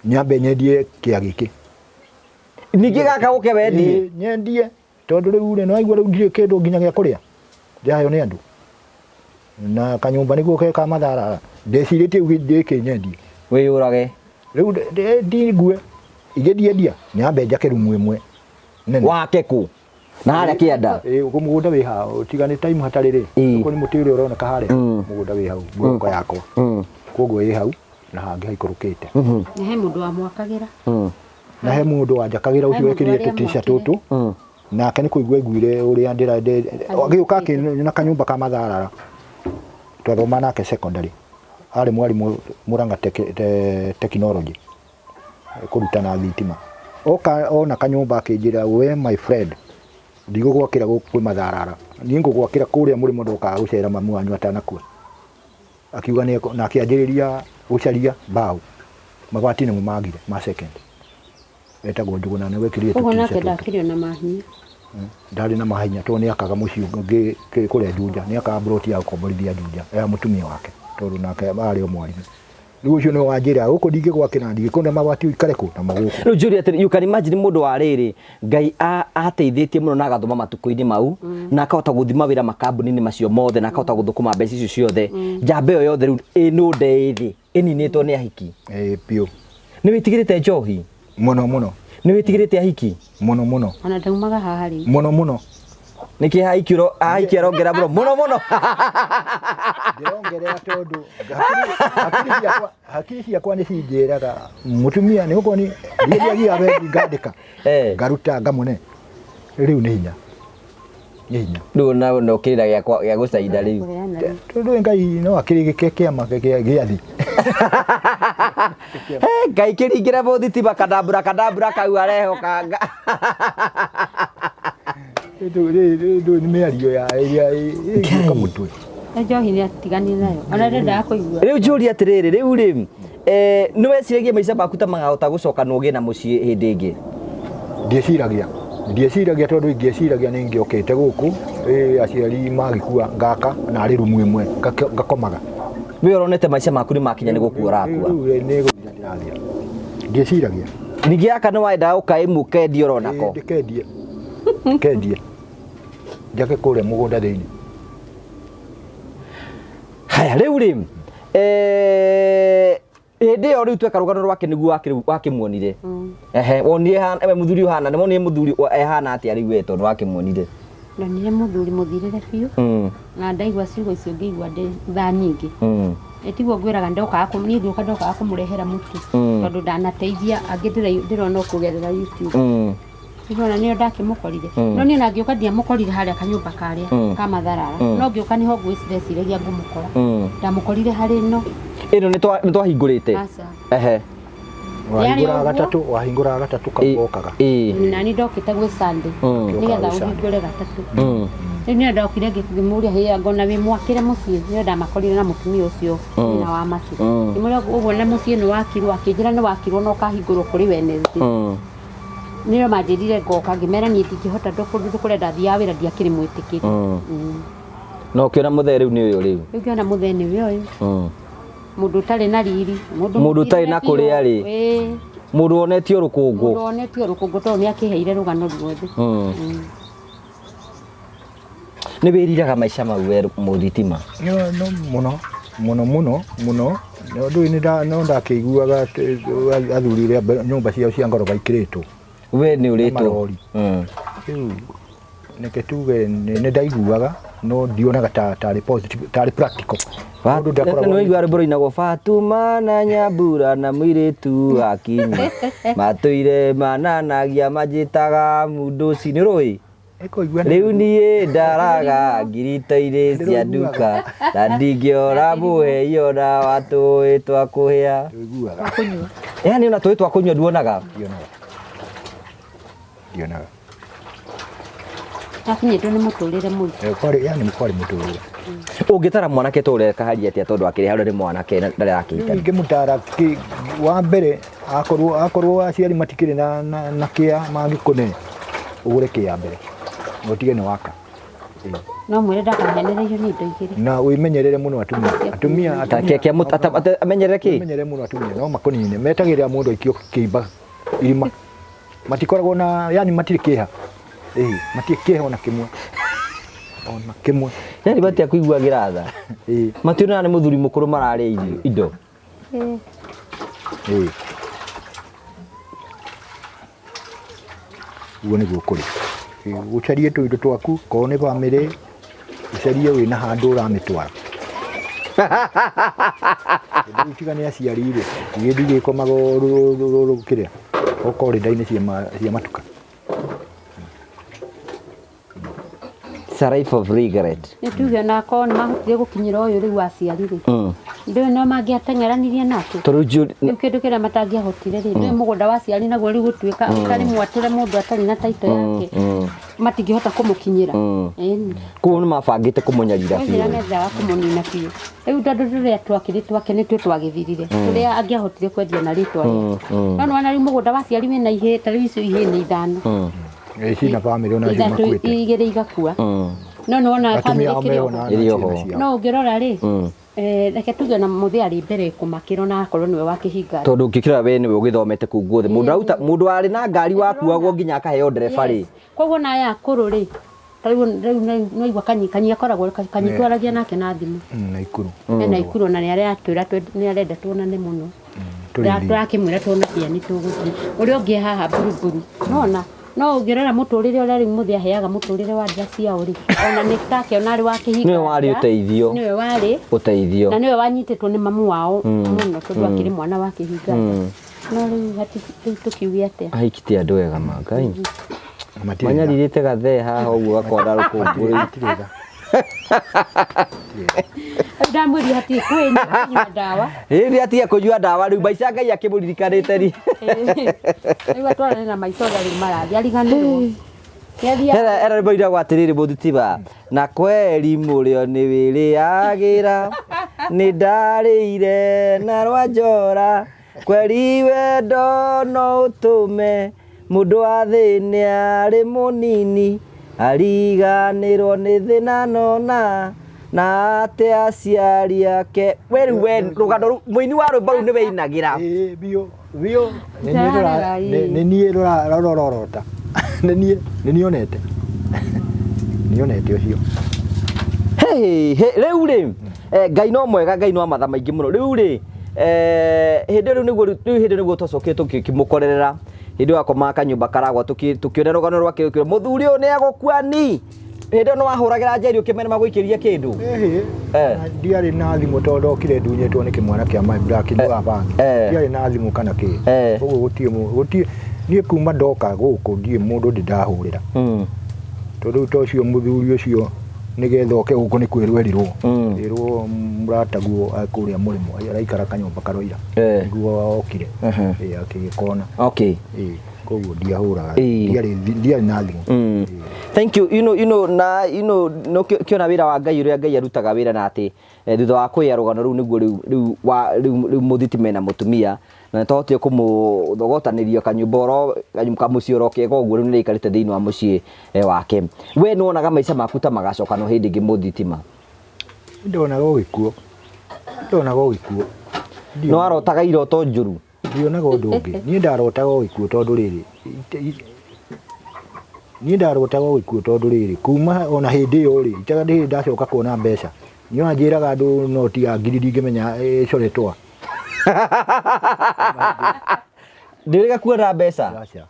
Nyambe nyendie kĩa gĩkĩ. Ningĩ gaka ũke wendie? Nyendie tondũ rĩu rĩ nĩwaigua rĩu ndirĩ kĩndũ nginya gĩa kũrĩa. Ndĩraheo nĩ andũ. Na kanyũmba nĩguo ke ka matharara. Ndecirĩtie rĩu gĩkĩ nyendie. Wĩyũrage. Rĩu ndingue. Ingĩndiendia nyambe njake rumu ĩmwe nene. Wake kũ? Na harĩa kĩanda? Ĩĩ mũgũnda wĩ haha tiga nĩ time hatarĩ rĩ. Ũguo nĩ mũtĩ ũrĩa ũroneka harĩa mũgũnda wĩ hau mburoko yakwa. Koguo ĩ hau na hangĩ haikũrũkĩte. Na he mũndũ wamwakagĩra. Na he mũndũ wanjakagĩra ũcio wekĩrire tũtica tũtũ. Nake nĩ kũigua aiguire ũrĩa ndĩra agĩũka na kanyũmba ka matharara. Twathoma nake secondary. Arĩ mwarimũ Murang'a technology kũrutana thitima. Oka ona kanyũmba akĩnjĩra we my friend ndigũgwakĩra gũkũ kwĩ matharara. Niĩ ngũgwakĩra kũrĩa mũrĩmo ndokaga gũcera mamu wanyu atanakua. Akiuga nĩ na akĩanjĩrĩria gũcaria mbaũ. Mabati nĩmo magire ma second. Etagwo Njũgũna nĩ wekĩrire Ũguo tũtica nake tũtũ. ndakĩrĩ ona mahinya. Ndarĩ na mahinya tondũ nĩ akaga mũciĩ ũngĩ kũrĩa Juja. Nĩ akaga mburoti ya gũkomborithia Juja ya mũtumia wake tondũ nake arĩ o mwarimũ. Rĩu ũcio nĩwe wanjĩra gũkũ ndingĩgwakĩra ndingĩkũnda mabati ũikare kũ namo gũkũ. Rĩu njũrie atĩrĩ you can imagine mũndũ wa rĩrĩ Ngai ateithĩtie mũno na agathoma matukũ-inĩ mau na akahota gũthiĩ mawĩra makambuni-inĩ macio mothe na akahota gũthũkũma mbeca icio ciothe njamba ĩyo yothe rĩu ĩnũnde ĩ thĩ ĩninĩtwo nĩ ahiki. Ĩĩ biũ. Nĩ wĩtigĩrĩte njohi? Mũno mũno. Nĩ wĩtigĩrĩte ahiki? Mũno mũno. Ona ndaumaga haha rĩu. Mũno mũno. Nĩkĩ ahiki arongera mũno mũno mũno. Ndĩrongerera tondũ hakiri ciakwa nĩ cinjĩraga mũtumia nĩ gũkorwo nĩ ndiagia wendi ngandĩka ngaruta ngamũne rĩu nĩ hinya. Nĩ hinya. Rĩu na no kĩrĩra gĩa gũcainda rĩu. Tondũ Ngai no akĩrĩgĩke kĩama gĩa thĩ. Ngai kĩringĩre mũthitima kandambura kandambura kau arehokanga. Rĩu nĩ mĩario ya ĩrĩa ĩgĩũka mũtwe. Njohi nĩ atiganire nayo. Ona ndendaga kũigua. Rĩu njũrie atĩrĩrĩ rĩu rĩ nĩ weciragia maica maku ta makahota gũcoka na ũgĩe na mũciĩ hĩndĩ ĩngĩ? Ndieciragia. Ndieciragia tondũ ingĩeciragia nĩ ingĩokĩte gũkũ aciari magĩkua ngaka na arĩ rumu ĩmwe ngakomaga. We ũronete maica maku nĩ makinya nĩ gũkua ũrakua? Rĩu nĩ gũthira ndĩrathira. Ndieciragia. Ningĩ gaka nĩ wendaga ũkaĩmũ kendie oronako? Ndĩkendie. Kendie. Njake kũrĩa mũgũnda thĩinĩ. Haya rĩu rĩ hĩndĩ ĩyo rĩu tweka rũgano rwake nĩguo wakĩmuonire. Ehe wonire mũthuri ũhana nĩ wonire mũthuri ehana atĩa rĩu we tondũ wakĩmuonire? Ndonire mũthuri mũthirĩre biũ. Na ndaigua ciugo icio ngĩigua ndĩ thaa nyingĩ. Tiguo ngwĩraga ndokaga niĩ ngĩũka ndokaga kũmũrehera mũtu tondũ ndanateithia angĩ ndĩrona kũgerera YouTube. Nĩwona nĩyo ndakĩmũkorire. No niĩ na ngĩũka ndiamũkorire harĩa kanyũmba karĩa ka matharara. No ngĩũka nĩho ngwĩciragia ngũmũkora. Ndamũkorire harĩ ĩno. Ĩno nĩ twahingũrĩte? Aca. Ehe. Wahingũraga gatatũ, wahingũraga gatatũ kau gokaga. Nani ndokĩte gwĩ Sunday nĩgetha ũhingũre gatatũ. Rĩu nĩyo ndokire ngĩmũria hĩa ngona wĩ mwakĩre mũciĩ, nĩyo ndamakorire na mũtumia ũcio nyina wa Macu. Ngĩmũria ũguo na mũciĩ nĩ wakirwo, akĩnjĩra nĩ wakirwo na ũkahingũrwo kũrĩ Wednesday. Nĩyo manjĩrire ngoka, ngĩmera niĩ ndingĩhota ndũ kũrĩa ndathiaga wĩra ndiakĩrĩ mwĩtĩkĩri. Na ũkĩona mũthee rĩu nĩ ũyũ rĩu. Rĩu ngĩona mũthee nĩwe ũyũ. Mũndũ ũtarĩ na riri, mũndũ ũtarĩ na kũrĩa rĩ, mũndũ wonetio rũkũngũ. Mũndũ wonetio rũkũngũ tondũ nĩ akĩheire rũgano ruothe. Nĩ wĩriraga maica mau we mũthitima? No mũno mũno mũno mũno. Ũndũ ũyũ no ndakĩiguaga athuri ũrĩa nyũmba ciao cia ngoroba ikĩrĩtwo. We nĩ ũrĩtwo. Rĩu reke tuge nĩ ndaiguaga no ndionaga tarĩ positive, tarĩ practical. Mũndũ ndakoragwo. Nĩ waigua rwĩmbo rũinagwo Fatuma na Nyambura na mũirĩtu wa Kinyi matũire mananagia manjĩtaga mũndũci, nĩ ũrũĩ? Rĩu niĩ ndaraga ngirito-inĩ cia nduka na ndingĩora mũhei ona wa tũĩ twa kũhĩa. Yaani ona tũĩ twa kũnyua nduonaga? Ndionaga. Akinyĩtwo nĩ mũtũrĩre mũritũ. Kwarĩ, yani kwarĩ mũtũrĩre. Ũngĩtara mwanake ta ũrĩa kaharia atĩa tondũ akĩrĩ harĩa nĩ mwanake na ndarĩ arakĩhikania? Ingĩmũtara wa mbere akorwo aciari matikĩrĩ na kĩa mangĩkũne, ũgũre kĩa mbere na ũtige nĩ waka. No mwĩre ndakahenererio nĩ indo igĩrĩ. Na wĩmenyerere mũno atumia. Atumia, atumia. Amenyerere kĩ? Wĩmenyerere mũno atumia, no makũnine. Metagĩrĩra mũndũ aikio kĩimba irima. Matikoragwo na, yani matirĩ kĩeha. Matirĩ kĩeha ona kĩmwe. Ona kĩmwe. Yani matiakũiguagĩra tha. Mationaga nĩ mũthuri mũkũrũ mararĩa irio indo. Ũguo nĩguo kũrĩ. Ũcarie tũindo twaku, korwo nĩ bamĩrĩ, ũcarie wĩna handũ ũramĩtwara. Rĩu tiga nĩ aciari rĩ, gĩthiĩ gĩkomaga kĩrĩa, o corridor-inĩ cia matuka. It's a life of regret. Nĩ tuge ona akorwo nĩ mahotire gũkinyĩra ũyũ rĩu aciari rĩ. Ndũĩ no mangĩateng'eranirie nake. Tondũ rĩu kĩndũ kĩrĩa matangĩahotire rĩ, ndũĩ mũgũnda wa aciari naguo rĩu gũtuĩka ũtarĩ mwatũre mũndũ atarĩ na taito yake. Matingĩhota kũmũkinyĩra. Koguo nĩ mabangĩte kũmũnyarira biũ. Nĩ mendaga kũmũnina biũ. Rĩu tondũ tũrĩa twakĩrĩ twake nĩtuo twagĩthirire. Tũrĩa angĩahotire kwendia na rĩtwa rĩake. No nĩwona rĩu mũgũnda wa aciari wĩna ihĩĩ, ta rĩu icio ihĩĩ nĩ ithano. Ici na bamĩrĩ ona icio makuĩte. Igĩrĩ igakua. No nĩwona bamĩrĩ ĩkĩrĩ oho. No ũngĩrora rĩ, reke tuge na mũthĩ arĩ mbere kũmakĩra ona akorwo nĩwe wakĩhinga. Tondũ ũngĩkĩrora we nĩwe ũgĩthomete kũu guothe. Mũndũ warĩ na ngari wakuagwo nginya akaheo ndereba rĩ. Koguo na aya akũrũ rĩ, rĩu no igua kanyi akoragwo kanyi twaragia nake na thimũ. Naikuru. Naikuru na nĩ aratwĩra nĩ arenda tuonane mũno. Tũrakĩmwĩra tuona kĩa nĩ tũgũthiĩ. Ũrĩa ũngĩ haha mburuburu. Nona no ũngĩrora mũtũrĩre ũrĩa rĩu mũthĩ aheaga mũtũrĩre wa nja ciao rĩ, ona nĩ take ona arĩ wa kĩhinga. Nĩwe warĩ ũteithio. Nĩwe warĩ ũteithio. Na nĩwe wanyitĩtwo nĩ mamu wao mũno tondũ akĩrĩ mwana wa kĩhinga. No rĩu rĩu tũkiuge atĩa? Ahiki ti andũ ega ma Ngai. Manyarirĩte gathee haha ũguo gakona rũkũngũ rĩu. Ndamwĩrire hatirĩ kũnyua ndawa. Ĩĩ atige kũnyua ndawa rĩu maica Ngai akĩmũririkanĩte ri. Rĩu atwarane na maica ũrĩa rĩu marathiĩ ariganĩrwo. Era rwĩmbo rũinagwo atĩrĩrĩ mũthitiba, na kweri mũrĩo nĩ wĩrĩagĩra, nĩ ndarĩire na rwa njora, kweri wendo no ũtũme mũndũ wa thĩ nĩ arĩ mũnini, ariganĩrwo nĩ thĩna nona na ate aciari ake. We rĩu we rũgano rũu mũini wa rwĩmbo rũu nĩwe inagĩra. Ĩĩ biũ biũ nĩ niĩ rũrorota. Nĩ niĩ nĩonete. Nĩonete ũcio. Rĩu rĩ Ngai no mwega, Ngai no matha maingĩ mũno. Rĩu rĩ hĩndĩ rĩu nĩguo rĩu hĩndĩ nĩguo twacokire tũkĩmũkorerera. Hĩndĩ ĩyo akomaga kanyũmba karagwa tũkĩona rũgano rwake rũkiuga mũthuri ũyũ nĩ egũkua ni. Hĩndĩ ĩyo nĩ wahũragĩra Njeri ũkĩmera magũikĩrie kĩndũ? Ndiarĩ na thimũ tondũ ndokire ndunyĩtwo nĩ kĩmwana kĩa my black nyuaga bangi. Ndiarĩ na thimũ kana kĩ. Koguo gũtirĩ niĩ kuma ndoka gũkũ ndirĩ mũndũ ndĩ ndahũrĩra. Tondũ rĩu ta ũcio mũthuri ũcio Nĩgetha oke gũkũ nĩ kwĩrwo erirwo. Ĩrwo mũrataguo kũrĩa mũrĩmo araikara kanyũmba karoira. Nĩguo okire. Ĩĩ akĩgĩkona. Ĩĩ koguo ndiahũraga. Ndiarĩ na thimũ. Thank you. Na no kĩona wĩra wa Ngai ũrĩa Ngai arutaga wĩra na atĩ thutha wa kũya rũgano rũu nĩguo rĩu rĩu wa rĩu rĩu mũthitima na mũtumia na nĩtwahotire kũmũthogotanĩria kanyũmba oro kamũciĩ oro kega ũguo rĩu nĩrĩikarĩte thĩinĩ wa mũciĩ wake. We nĩwonaga maica maku ta magacoka no hĩndĩ ĩngĩ mũthitima? Ndonaga o gĩkuũ. Ndonaga o gĩkuũ. Nĩ warotaga iroto njũru? Ndionaga ũndũ ũngĩ. Niĩ ndarotaga o gĩkuũ tondũ rĩrĩ, niĩ ndarotaga o gĩkuũ tondũ rĩrĩ, kuma ona hĩndĩ ĩyo rĩ, itaga ndĩ ndacoka kuona mbeca. Niĩ ona njĩraga andũ noti ya ngiri ndingĩmenya ĩcoretwo. Ndĩrĩga kuona mbeca? Aca.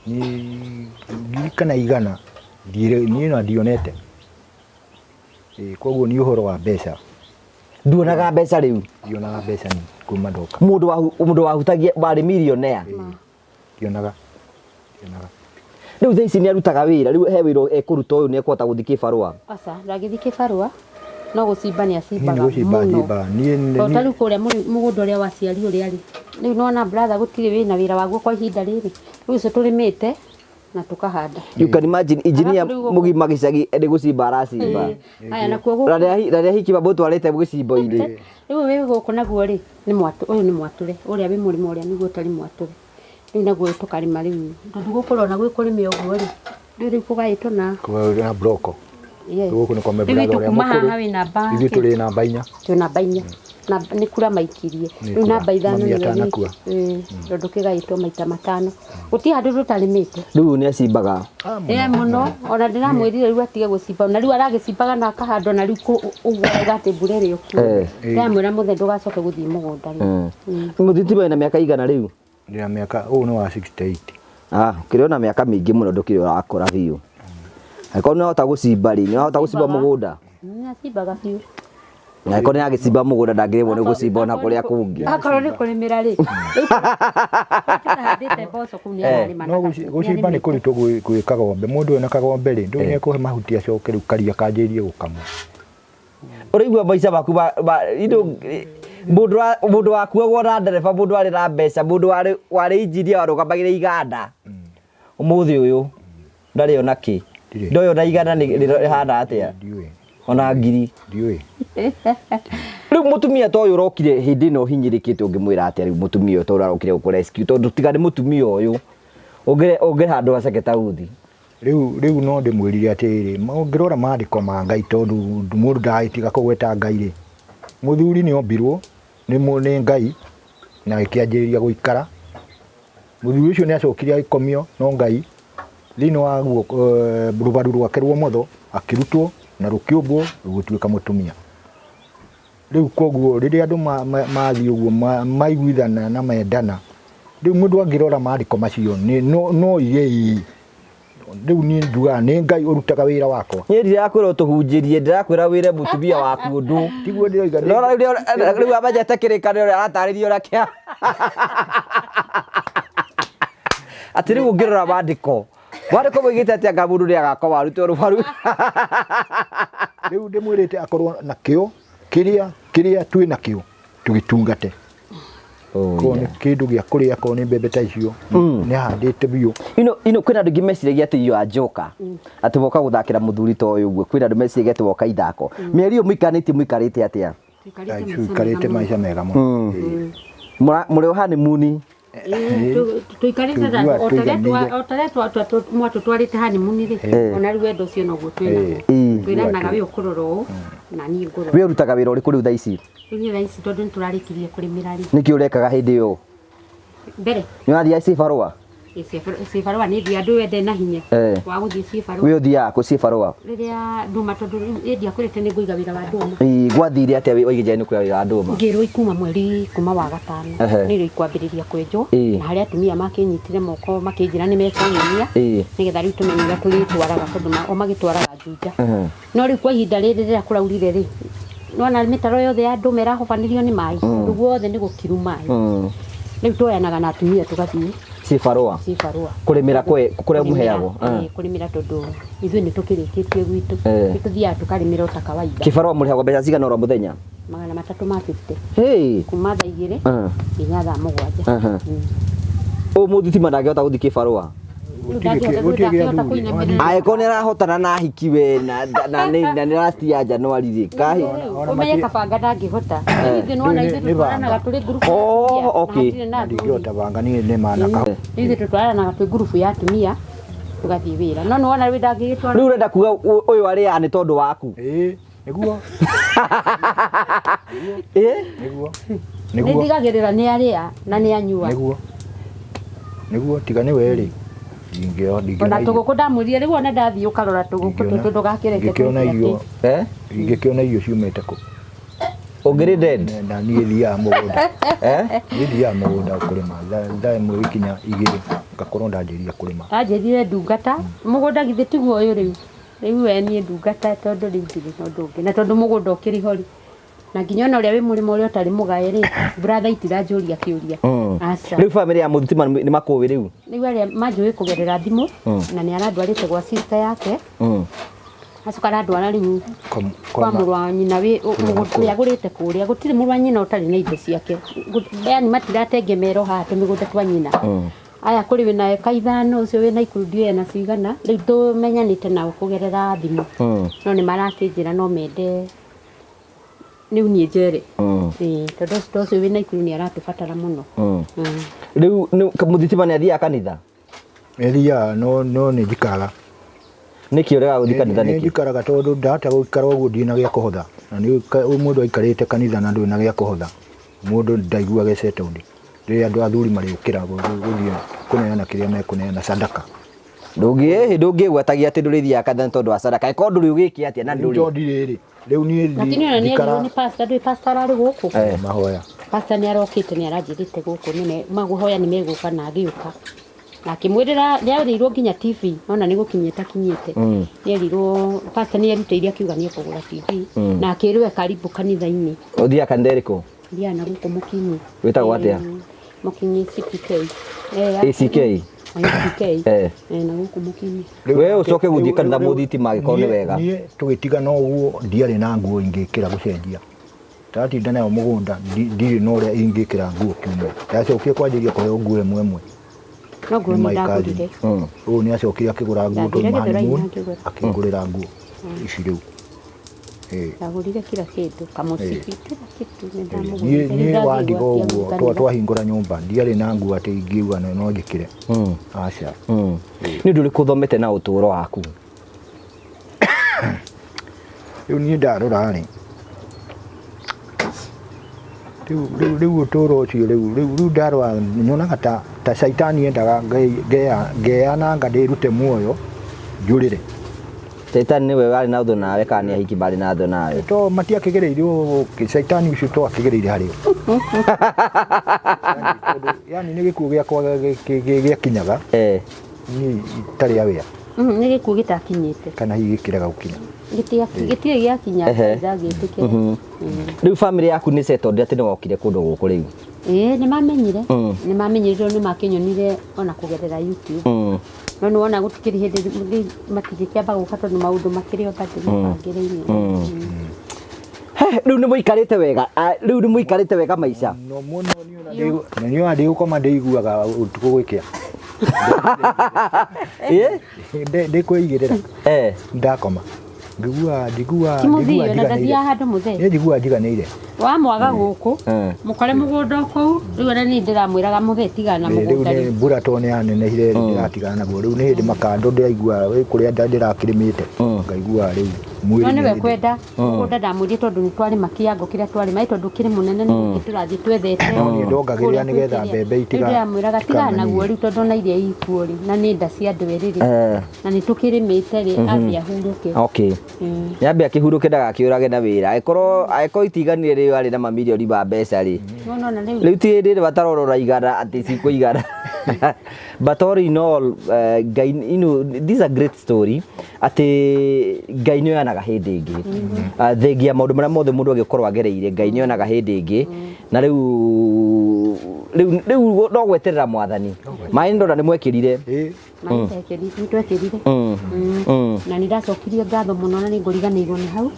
Niĩ ngiri kana igana niĩ ona ndionete. Koguo nĩ ũhoro wa mbeca. Nduonaga mbeca rĩu? Ndionaga mbeca niĩ kuma ndoka. Mũndũ wahutagia warĩ millionaire? Ndionaga. Ndionaga. Rĩu thaa ici nĩ arutaga wĩra, rĩu he wĩra ekũruta ũyũ nĩ ekũhota gũthiĩ kĩbarũa? Aca, ndangĩthiĩ kĩbarũa, no gũcimba nĩ acimbaga mũno. Tondũ ta rĩu kũrĩa mũgũnda ũrĩa wa aciari ũrĩa rĩ, rĩu nĩwona brother gũtirĩ wĩna wĩra waguo kwa ihinda rĩrĩ, rĩu ũcio tũrĩmĩte na tukahanda. You can imagine engineer mũgima gĩcagi nĩ gũcimba aracimba. Haya, nakuo gũkũ. Na rĩa hiki mamũtwarĩte gĩcimbo-inĩ. Rĩu wĩ gũkũ naguo rĩ, nĩ mwatũ, ũyũ nĩ mwatũre, ũrĩa wĩ mũrĩmo ũrĩa nĩguo ũtarĩ mwatũre. Rĩu naguo tũkarĩma rĩu. Tondũ gũkũ ũrona gwĩ kũrĩme ũguo rĩ, rĩu rĩu kũgaĩtwo na Kũgaĩtwo na bloko. Yes. Gũkũ nĩ kwa my Rĩu brother itũ ũrĩa kuma mũkũrũ. haha wĩ namba Ithuĩ tũrĩ namba inya. Twĩ namba inya. Na nĩ kura maikirie. Nĩ Rĩu kura. namba ithano Mami nĩyo atanakua. Tondũ kĩgaĩtwo maita matano. Gũtirĩ handũ tũtarĩmĩte. Rĩu nĩ acimbaga. Mũno. Ona ndĩramwĩrire rĩu atige gũcimba. Na rĩu aragĩcimbaga na akahanda na rĩu ũguo auga atĩ mbura ĩrĩ okuo. Ndĩramwĩra mũthee ndũgacoke gũthiĩ mũgũnda rĩu. Mũthitima wĩna mĩaka igana rĩu? Ndĩna mĩaka, ũyũ nĩ wa 68. Ũkĩrĩ ona mĩaka mĩingĩ mũno ndũkĩrĩ ũrakũra biũ. Angĩkorwo nĩ wahota gũcimba rĩ, nĩ wahota gũcimba mũgũnda? Nĩ acimbaga biũ. Na angĩkorwo nĩ agĩcimba mũgũnda ndangĩremwo nĩ gũcimba ona kũrĩa kũngĩ. Akorwo nĩ kũrĩmĩra rĩ. Tũtahandĩte mboco kũu nĩ ararĩma. No gũcimba nĩ kũritũ gwĩ kagombe. Mũndũ ena kagombe rĩ, ndũĩ nĩ ekũhe mahuti acoke rĩu karia kanjĩrie gũkamwo. Ũraigua maica maku ma indo mũndũ wakuagwo na ndereba, mũndũ warĩ na mbeca, mũndũ warĩ engineer warũgamagĩrĩra iganda. Ũmũthĩ ũyũ ndarĩ ona kĩ. Ndoĩ ona igana rĩhana atĩa. Ndiũĩ. Ona ngiri. Ndiũĩ. Rĩu mũtumia ta ũyũ ũrokire hĩndĩ ĩno ũhinyĩrĩkĩte ũngĩmwĩra atĩa rĩu mũtumia ũyũ tondũ arokire gũkũ rescue tondũ tiga nĩ mũtumia ũyũ ũngĩrĩ handũ haceke ta uthi. Rĩu no ndĩmwĩrire atĩrĩrĩ, ũngĩrora maandĩko ma Ngai tondũ mũndũ ndagĩtiga kũgweta Ngai rĩ, mũthuri nĩ ombirwo nĩ Ngai na agĩkĩanjĩrĩria gũikara. Mũthuri ũcio nĩ acokire agĩkomio no Ngai thĩinĩ wa rũbaru rwake rwa ũmotho akĩrutwo na rũkĩũmbwo rũgĩtuĩka mũtumia. Rĩu koguo rĩrĩa andũ mathiĩ ũguo maiguithana na mendana, rĩu mũndũ angĩrora maandĩko macio no oige ĩĩ. Rĩu niĩ njugaga nĩ Ngai ũrutaga wĩra wakwa. Niĩ ndirakwĩra ũtũhunjĩrie, ndĩrakwĩra wĩre mũtumia waku ũndũ. Tiguo ndĩroiga. No rĩu amenyete kĩrĩkanĩro aratarĩria ũrĩa kĩa. Atĩ rĩu ũngĩrora maandĩko, maandĩko moigĩte atĩ anga mũndũ nĩ agakoma arutwo rũbaru. Rĩu ndĩmwĩrĩte akorwo na kĩo kĩrĩa twĩ nakĩo tũgĩtungate. Korwo nĩ kĩndũ gĩa kũrĩa, korwo nĩ mbembe ta icio, nĩ ahandĩte biũ. Ino kwĩna andũ aingĩ meciragia atĩ you are joker. Atĩ woka gũthakĩra mũthuri ta ũyũ ũguo. Kwĩna andũ meciragia atĩ woka ithako. Mĩeri ĩyo mũikaranĩtie mũikarĩte atĩa? Tũikarĩte maica mega mũno. Mũrĩ o honeymoon? Tũikarĩte o ta ũrĩa mwatũtwarĩte honeymoon rĩ, ona rĩu wendo ũcio noguo twĩnaguo. Twĩranaga we ũkũrora ũũ na niĩ ngũrora. We ũrutaga wĩra ũrĩkũ rĩu thaa ici? Rĩu niĩ thaa ici tondũ nĩtũrarĩkirie kũrĩmĩra rĩ. Nĩkĩ ũrekaga hĩndĩ ĩyo? Mbere. Nĩ wathiaga cibarũa? Cibarũa nĩ thiaga, ndũĩ wende na hinya wa gũthiĩ cibarũa. We ũthiaga kũ cibarũa? Rĩrĩa ndũma tondũ rĩu ĩ ndiakwĩrĩte nĩ ngũiga wĩra wa ndũma. Gwathire atĩa waigĩte nĩ kũiga wĩra wa ndũma? Ngĩrwo ikuma mweri kuma wa gatano. Nĩrĩo ikwambĩrĩria kwenjwo. Na harĩa atumia makĩnyitire moko makĩnjĩra nĩ mekũnyonia. Nĩgetha rĩu tũmenye ũrĩa tũrĩtwaraga tondũ o magĩtwaraga Juja. No rĩu kwa ihinda rĩrĩ rĩrĩa kũraurire rĩ, nĩwona mĩtaro yothe ya ndũma ĩrahobanĩrio nĩ maĩ. Kũndũ guothe nĩ gũkiru maĩ. Rĩu tuoyanaga na atumia tũgathiĩ. Cibarũa. Cibarũa. Kũrĩmĩra kũrĩa mũheagwo. Kũrĩmĩra tondũ ithuĩ nĩ tũkĩrĩkĩtie gwitũ. Eh. Nĩ tũthiaga tũkarĩmĩra o ta kawaida. Kĩbarũa mũrĩhagwo mbeca cigana oro mũthenya? 350. Hey. Kuma thaa 2 nginya thaa 7. Ũyũ mũthitima ndangĩhota gũthiĩ kĩbarũa. Gũtirĩ gĩa thuri. Angĩkorwo nĩ arahotana na ahiki we na na nĩ na nĩ last ya January rĩ kahi. Ũmenye kabanga ndangĩhota. Ithuĩ nĩwona ithuĩ Nĩ banga. tũtwaranaga tũrĩ ngurubu ya Oh, atumia, na okay. hatirĩ na athuri. Ndingĩhota banga niĩ nĩ mana ka. Ithuĩ tũtwaranaga twĩ ngurubu ya atumia tũgathiĩ wĩra. No nĩwona rĩu ndangĩgĩtwara. Rĩu ũrenda kuga ũyũ arĩaga nĩ tondũ waku. Ĩĩ, nĩguo. Ĩ? Nĩguo. Nĩ Nĩguo. ndigagĩrĩra nĩ arĩa na nĩ anyua. Nĩguo. Nĩguo tiga nĩwe rĩ. Ndingĩona Ona irio. tũgũkũ ndamwĩrire rĩu ona ndathiĩ ũkarora tũgũkũ tũtũ ndũgakĩreke Ingĩkĩona tũthiĩ irio. atĩ. Eh? Ingĩkĩona irio ciumĩte kũ? Ũngĩrĩ dead? Na niĩ thiaga mũgũnda. Eh? Niĩ thiaga mũgũnda kũrĩma. Thaa 1 gĩkinya 2 ngakorwo ndanjĩrĩria kũrĩma. Anjĩrire ndungata mũgũnda githĩ tiguo ũyũ rĩu. Rĩu we niĩ ndungata tondũ rĩu ndirĩ na ũndũ ũngĩ na tondũ mũgũnda ũkĩrĩ ho rĩ. Na nginya ona ũrĩa wĩ mũrĩmo ũrĩa ũtarĩ mũgae rĩ, brother itiranjũria kĩũria. Aca. Rĩu bamĩrĩ ya mũthitima nĩ makũĩ rĩu? Rĩu arĩa manjũĩ kũgerera thimũ na nĩ arandwarĩte gwa sister yake. Acoka arandwara rĩu kwa mũrũ wa nyina wĩ ũrĩa agũrĩte kũrĩa. Gũtirĩ mũrũ wa nyina ũtarĩ na indo ciake. Yani matiratengemera haha tũmĩgũnda twa nyina. Aya kũrĩ wĩna eka 5 ũcio wĩna Ikuru ndiũĩ ena cigana. Rĩu tũmenyanĩte nao kũgerera thimũ. No nĩ marakĩnjĩra no mende rĩu niĩ njere. Ĩĩ, tondũ ũcio wĩna Ikuru nĩ aratũbatara mũno. Rĩu mũthitima nĩ athiaga kanitha? Nĩ thiaga no nĩ njikaraga. Nĩkĩ ũregaga gũthiĩ kanitha Nĩ nĩkĩ? njikaraga tondũ ndahota gũikara ũguo ndirĩ na gĩa kũhotha. Na nĩ mũndũ aikarĩte kanitha na ndũrĩ na gĩa kũhotha. Mũndũ ndaiguaga e settled. Rĩrĩa andũ athuri marĩũkĩra gũthiĩ kũneana kĩrĩa mekũneana sadaka. Ndũngĩgwetagia atĩ ndũrĩthiaga kanitha nĩ tondũ wa sadaka. Angĩkorwo ndũrĩ ũgĩke atĩa na Rĩu ndũrĩ. tondũ ndirĩ rĩ. Rĩu niĩ Lakini ona nĩ njikara erirwo nĩ pastor, ndũĩ pastor ararĩ gũkũ. mahoya. Pastor nĩ arokĩte nĩ aranjĩrĩte gũkũ nĩ mahoya nĩ megũka na agĩũka. Na akĩmwĩrĩra nĩ erĩirwo nginya TV ona nĩ gũkinyia ĩtakinyĩte. Nĩ erirwo pastor nĩ erutĩire akiuga nĩ ekũgũra TV na akĩrwo e karibu kanitha-inĩ. Ũthiaga kanitha ĩrĩkũ? Thiaga na gũkũ Mũkinyi. Wĩtagwo atĩa? Mũkinyi CPK. ACK? ACK. Na gũkũ Mũkinyi. We ũcoke gũthiĩ kanitha mũthitima angĩkorwo nĩ wega. Niĩ tũgĩtigana ũguo ndiarĩ na nguo ingĩkĩra gũcenjia. Ndatinda nayo mũgũnda ndirĩ na ũrĩa ingĩkĩra nguo kiumia. Ndacokire kwanjĩrĩria kũheo nguo ĩmwe ĩmwe. No nguo Nĩ nĩ my cousin. ndagũrire. Ũyũ nĩ acokire akĩgũra nguo Ndathire twauma Gĩthũrai honeymoon, na ngĩgũra. akĩngũrĩra nguo ici rĩu. Ndagũrire kila kĩndũ, kamũcibi, kila kitu nĩ ndamũgũrire. Niĩ Rĩu ndathiĩ wandiga gwakia ũguo kanitha. twahingũra nyũmba ndiarĩ na nguo atĩ ingiuga no njĩkĩre. Aca. Nĩ ũndũ ũrĩkũ ũthomete na ũtũũro waku? Rĩu niĩ ndarora rĩ, rĩu ũtũũro ũcio rĩu ndarora nyonaga ta caitani endaga ngeananga ndĩrute muoyo njũrĩre. Caitani nĩwe warĩ na ũthũ nawe kana nĩ ahiki marĩ na ũthũ nawe? To matiakĩgereirio, caitani ũcio to akĩgereire harĩ o. Yani nĩ gĩkuũ gĩakwa gĩakinyaga. Niĩ itarĩ aware. Nĩ gĩkuũ gĩtakinyĩte. Kana hihi gĩkĩrega gũkinya. Gĩtirĩ gĩakinya, ndagĩtĩkĩra. Rĩu bamĩrĩ yaku nĩ settled atĩ nĩ wokire kũndũ gũkũ rĩu? Ĩĩ, nĩ mamenyire. Nĩ mamenyire tondũ nĩ makĩnyonire ona kũgerera YouTube. No nĩ wona gũtikĩrĩ hĩndĩ matingĩkĩamba gũka tondũ maũndũ makĩrĩ o bado mabangĩrĩirio. He, rĩu nĩ mũikarĩte wega? Rĩu nĩ mũikarĩte wega maica? No mũno niĩ ona ndĩgũkoma ndĩiguaga ũtukũ gwĩkĩa. Ĩ? Ndĩkwĩigĩrĩra. Ndakoma. Njiguaga Ti mũthii, ona ndathiaga handũ mũthee. Niĩ njiguaga njiganĩire. Wamwaga gũkũ, mũkore mũgũnda o kũu, rĩu ona niĩ ndĩramwĩraga mũthee tigana na Rĩu mũgũnda nĩ rĩu. mbura to nĩ yanenehire rĩ, ndĩratigana naguo. Rĩu nĩ hĩndĩ makando ndĩraigua wĩ kũrĩa ndĩrakĩrĩmĩte. Ngaigua rĩu mwĩrĩ No nĩwe nĩ hĩndĩ. kwenda mũgũnda ndamwĩrire tondũ nĩ twarĩma kĩango kĩrĩa twarĩma, ĩ tondũ kĩrĩ mũnene nĩ gũkĩ tũrathiĩ twethete. No niĩ ndongagĩrĩra Kũrĩa nĩgetha kwĩkĩrĩa. mbembe Rĩu ndĩramwĩraga tigana naguo itikananie. rĩu tondũ ona iria ikuo rĩ, na nĩ nda cia andũ erĩ rĩ, na nĩ tũkĩrĩmĩte rĩ, ambie ahurũke. Nyambe akĩhurũke ndagakĩũrage na wĩra. Angĩkorwo itiganire rĩ, arĩ na mamirioni ma mbeca rĩ. No, no, na rĩu. Rĩu ti hĩndĩ ĩrĩa batarorora igana atĩ cikũigana. But all in all, Ngai, this is a great story atĩ Ngai nĩ oyanaga hĩndĩ ĩngĩ. Thengia maũndũ marĩa mothe mũndũ angĩkorwo agereire, Ngai nĩ onaga hĩndĩ ĩngĩ. Na rĩu no gweterera Mwathani. Maĩ ndona nĩ mwekĩrire. Ĩĩ. Maĩ nĩ twekĩrire. Na nĩ ndacokirie ngatho mũno na nĩ ngũriganĩirwo nĩ hau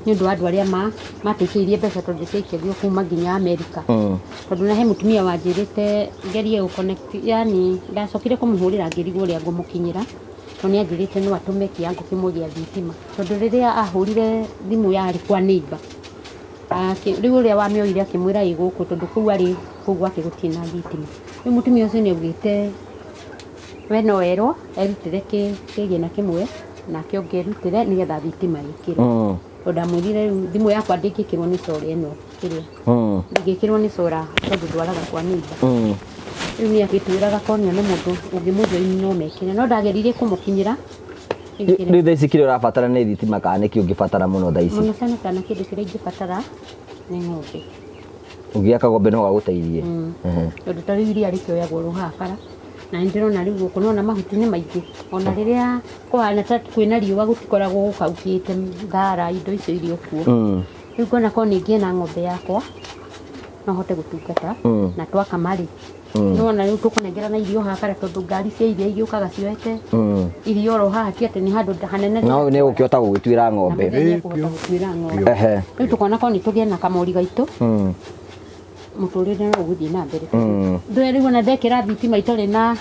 nĩ ũndũ wa andũ arĩa matũikĩirie mbeca tondũ ciaikagio kuma nginya Amerika. Tondũ na he mũtumia wanjĩrĩte ngerie gũ connect, yani ndacokire kũmũhũrĩra ngĩrigwo ũrĩa ngũmũkinyĩra, tondũ nĩ anjĩrĩte no atũme kĩango kĩmwe gĩa thitima. Tondũ rĩrĩa ahũrire thimũ yarĩ kwa neighbor, rĩu ũrĩa wamĩoire akĩmwĩra ĩ gũkũ, tondũ kũu arĩ kũu gwake gũtirĩ na thitima. Rĩu mũtumia ũcio nĩ augĩte we no erwo erutĩre kĩgĩna kĩmwe nake ũngĩ erutĩre nĩgetha thitima ĩkĩrwo. Tondũ ndamwĩrire rĩu thimũ yakwa ndĩngĩkĩrwo nĩ solar ĩno kĩrĩa. Ndĩngĩkĩrwo nĩ solar tondũ ndwaraga kwa neighbor. Rĩu nĩ agĩtwĩraga konio nĩ mũndũ ũngĩmũjoin no mekĩre, no ndageririe kũmũkinyĩra. Rĩu thaa ici kĩrĩa ũrabatara nĩ thitima kana nĩkĩ ũngĩbatara mũno thaa ici? Mũno sana sana kĩndũ kĩrĩa ingĩbatara nĩ ng'ombe. Ũngĩaka ng'ombe no gagũteithie. Tondũ ta rĩu iria rĩkĩoyagwo ro haha bara, na nĩ ndĩrona rĩu gũkũ nĩwona mahuti nĩ maingĩ. Ona rĩrĩa kũhana ta kwĩna riũa gũtikoragwo gũkaukĩte thara indo icio irĩ o kuo. Rĩu ngona korwo ningĩ na ng'ombe yakwa no hote gũtungata na twakama rĩ, nĩwona rĩu tũkũnengerana irio haha bara tondũ ngari cia iria igĩũkaga cioete irio oro haha, ti atĩ nĩ handũ hanene. No nĩ ũgũkĩhota gũgĩtuĩra ng'ombe. Na mũthenya ekũhota gũtuĩra ng'ombe. Rĩu tũkona korwo nĩ tũgĩe na kamori gaitũ, mũtũrĩre no ũgũthiĩ na mbere. Ndũĩ rĩu ona ndekĩra thitima itarĩ na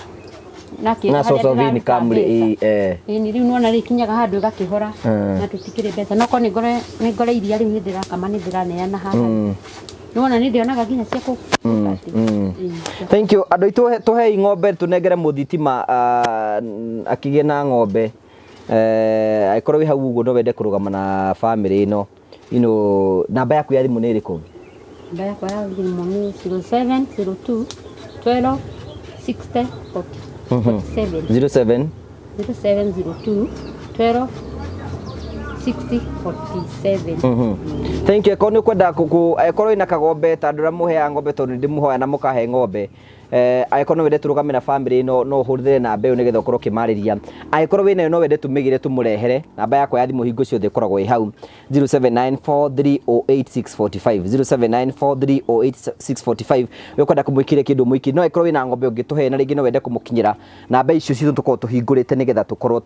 na kĩ- Na harĩa source of ndĩraruta income rĩ, mbeca. ĩ. Ĩni rĩu nĩwona rĩkinyaga handũ ĩgakĩhora na tũtikĩrĩ mbeca, no korwo nĩ ngore iria rĩu nĩ ndĩrakama nĩ ndĩraneana haha, nĩwona nĩ ndĩonaga nginya cia kũ. Thank you. Andũ aitũ, tũhei ng'ombe tũnengere mũthitima akĩgĩe na ng'ombe. Angĩkorwo wĩ hau ũguo no wende kũrũgama na family ĩno, namba yaku ya thimũ nĩ ĩrĩkũ? Namba yakwa ya thimũ nĩ 0702 12 60 47. 07 0702 12 60 47. Thank you. Akorwo nĩ ũkwenda angĩkorwo wĩna kagombe ta andũ arĩa mũheaga ng'ombe, tondũ nĩ ndĩmũhoya na mũkahe ng'ombe, angĩkorwo no wende tũrũgame na family ĩno, no ũhũthĩre namba ĩyo nĩgetha ũkorwo ũkĩmarĩria. Angĩkorwo wĩnayo no wende tũmĩgĩre tũmũrehere, namba yakwa ya thimũ hingo ciothe ĩkoragwo ĩ hau, 0794308645, 0794308645. Wĩ ũkwenda kũmwĩkĩra kĩndũ mũikĩ, no angĩkorwo wĩna ng'ombe ũngĩtũhe na rĩngĩ no wende kũmũkinyĩra, namba icio citũ tũkorwo tũhingũrĩte nĩgetha tũkorwo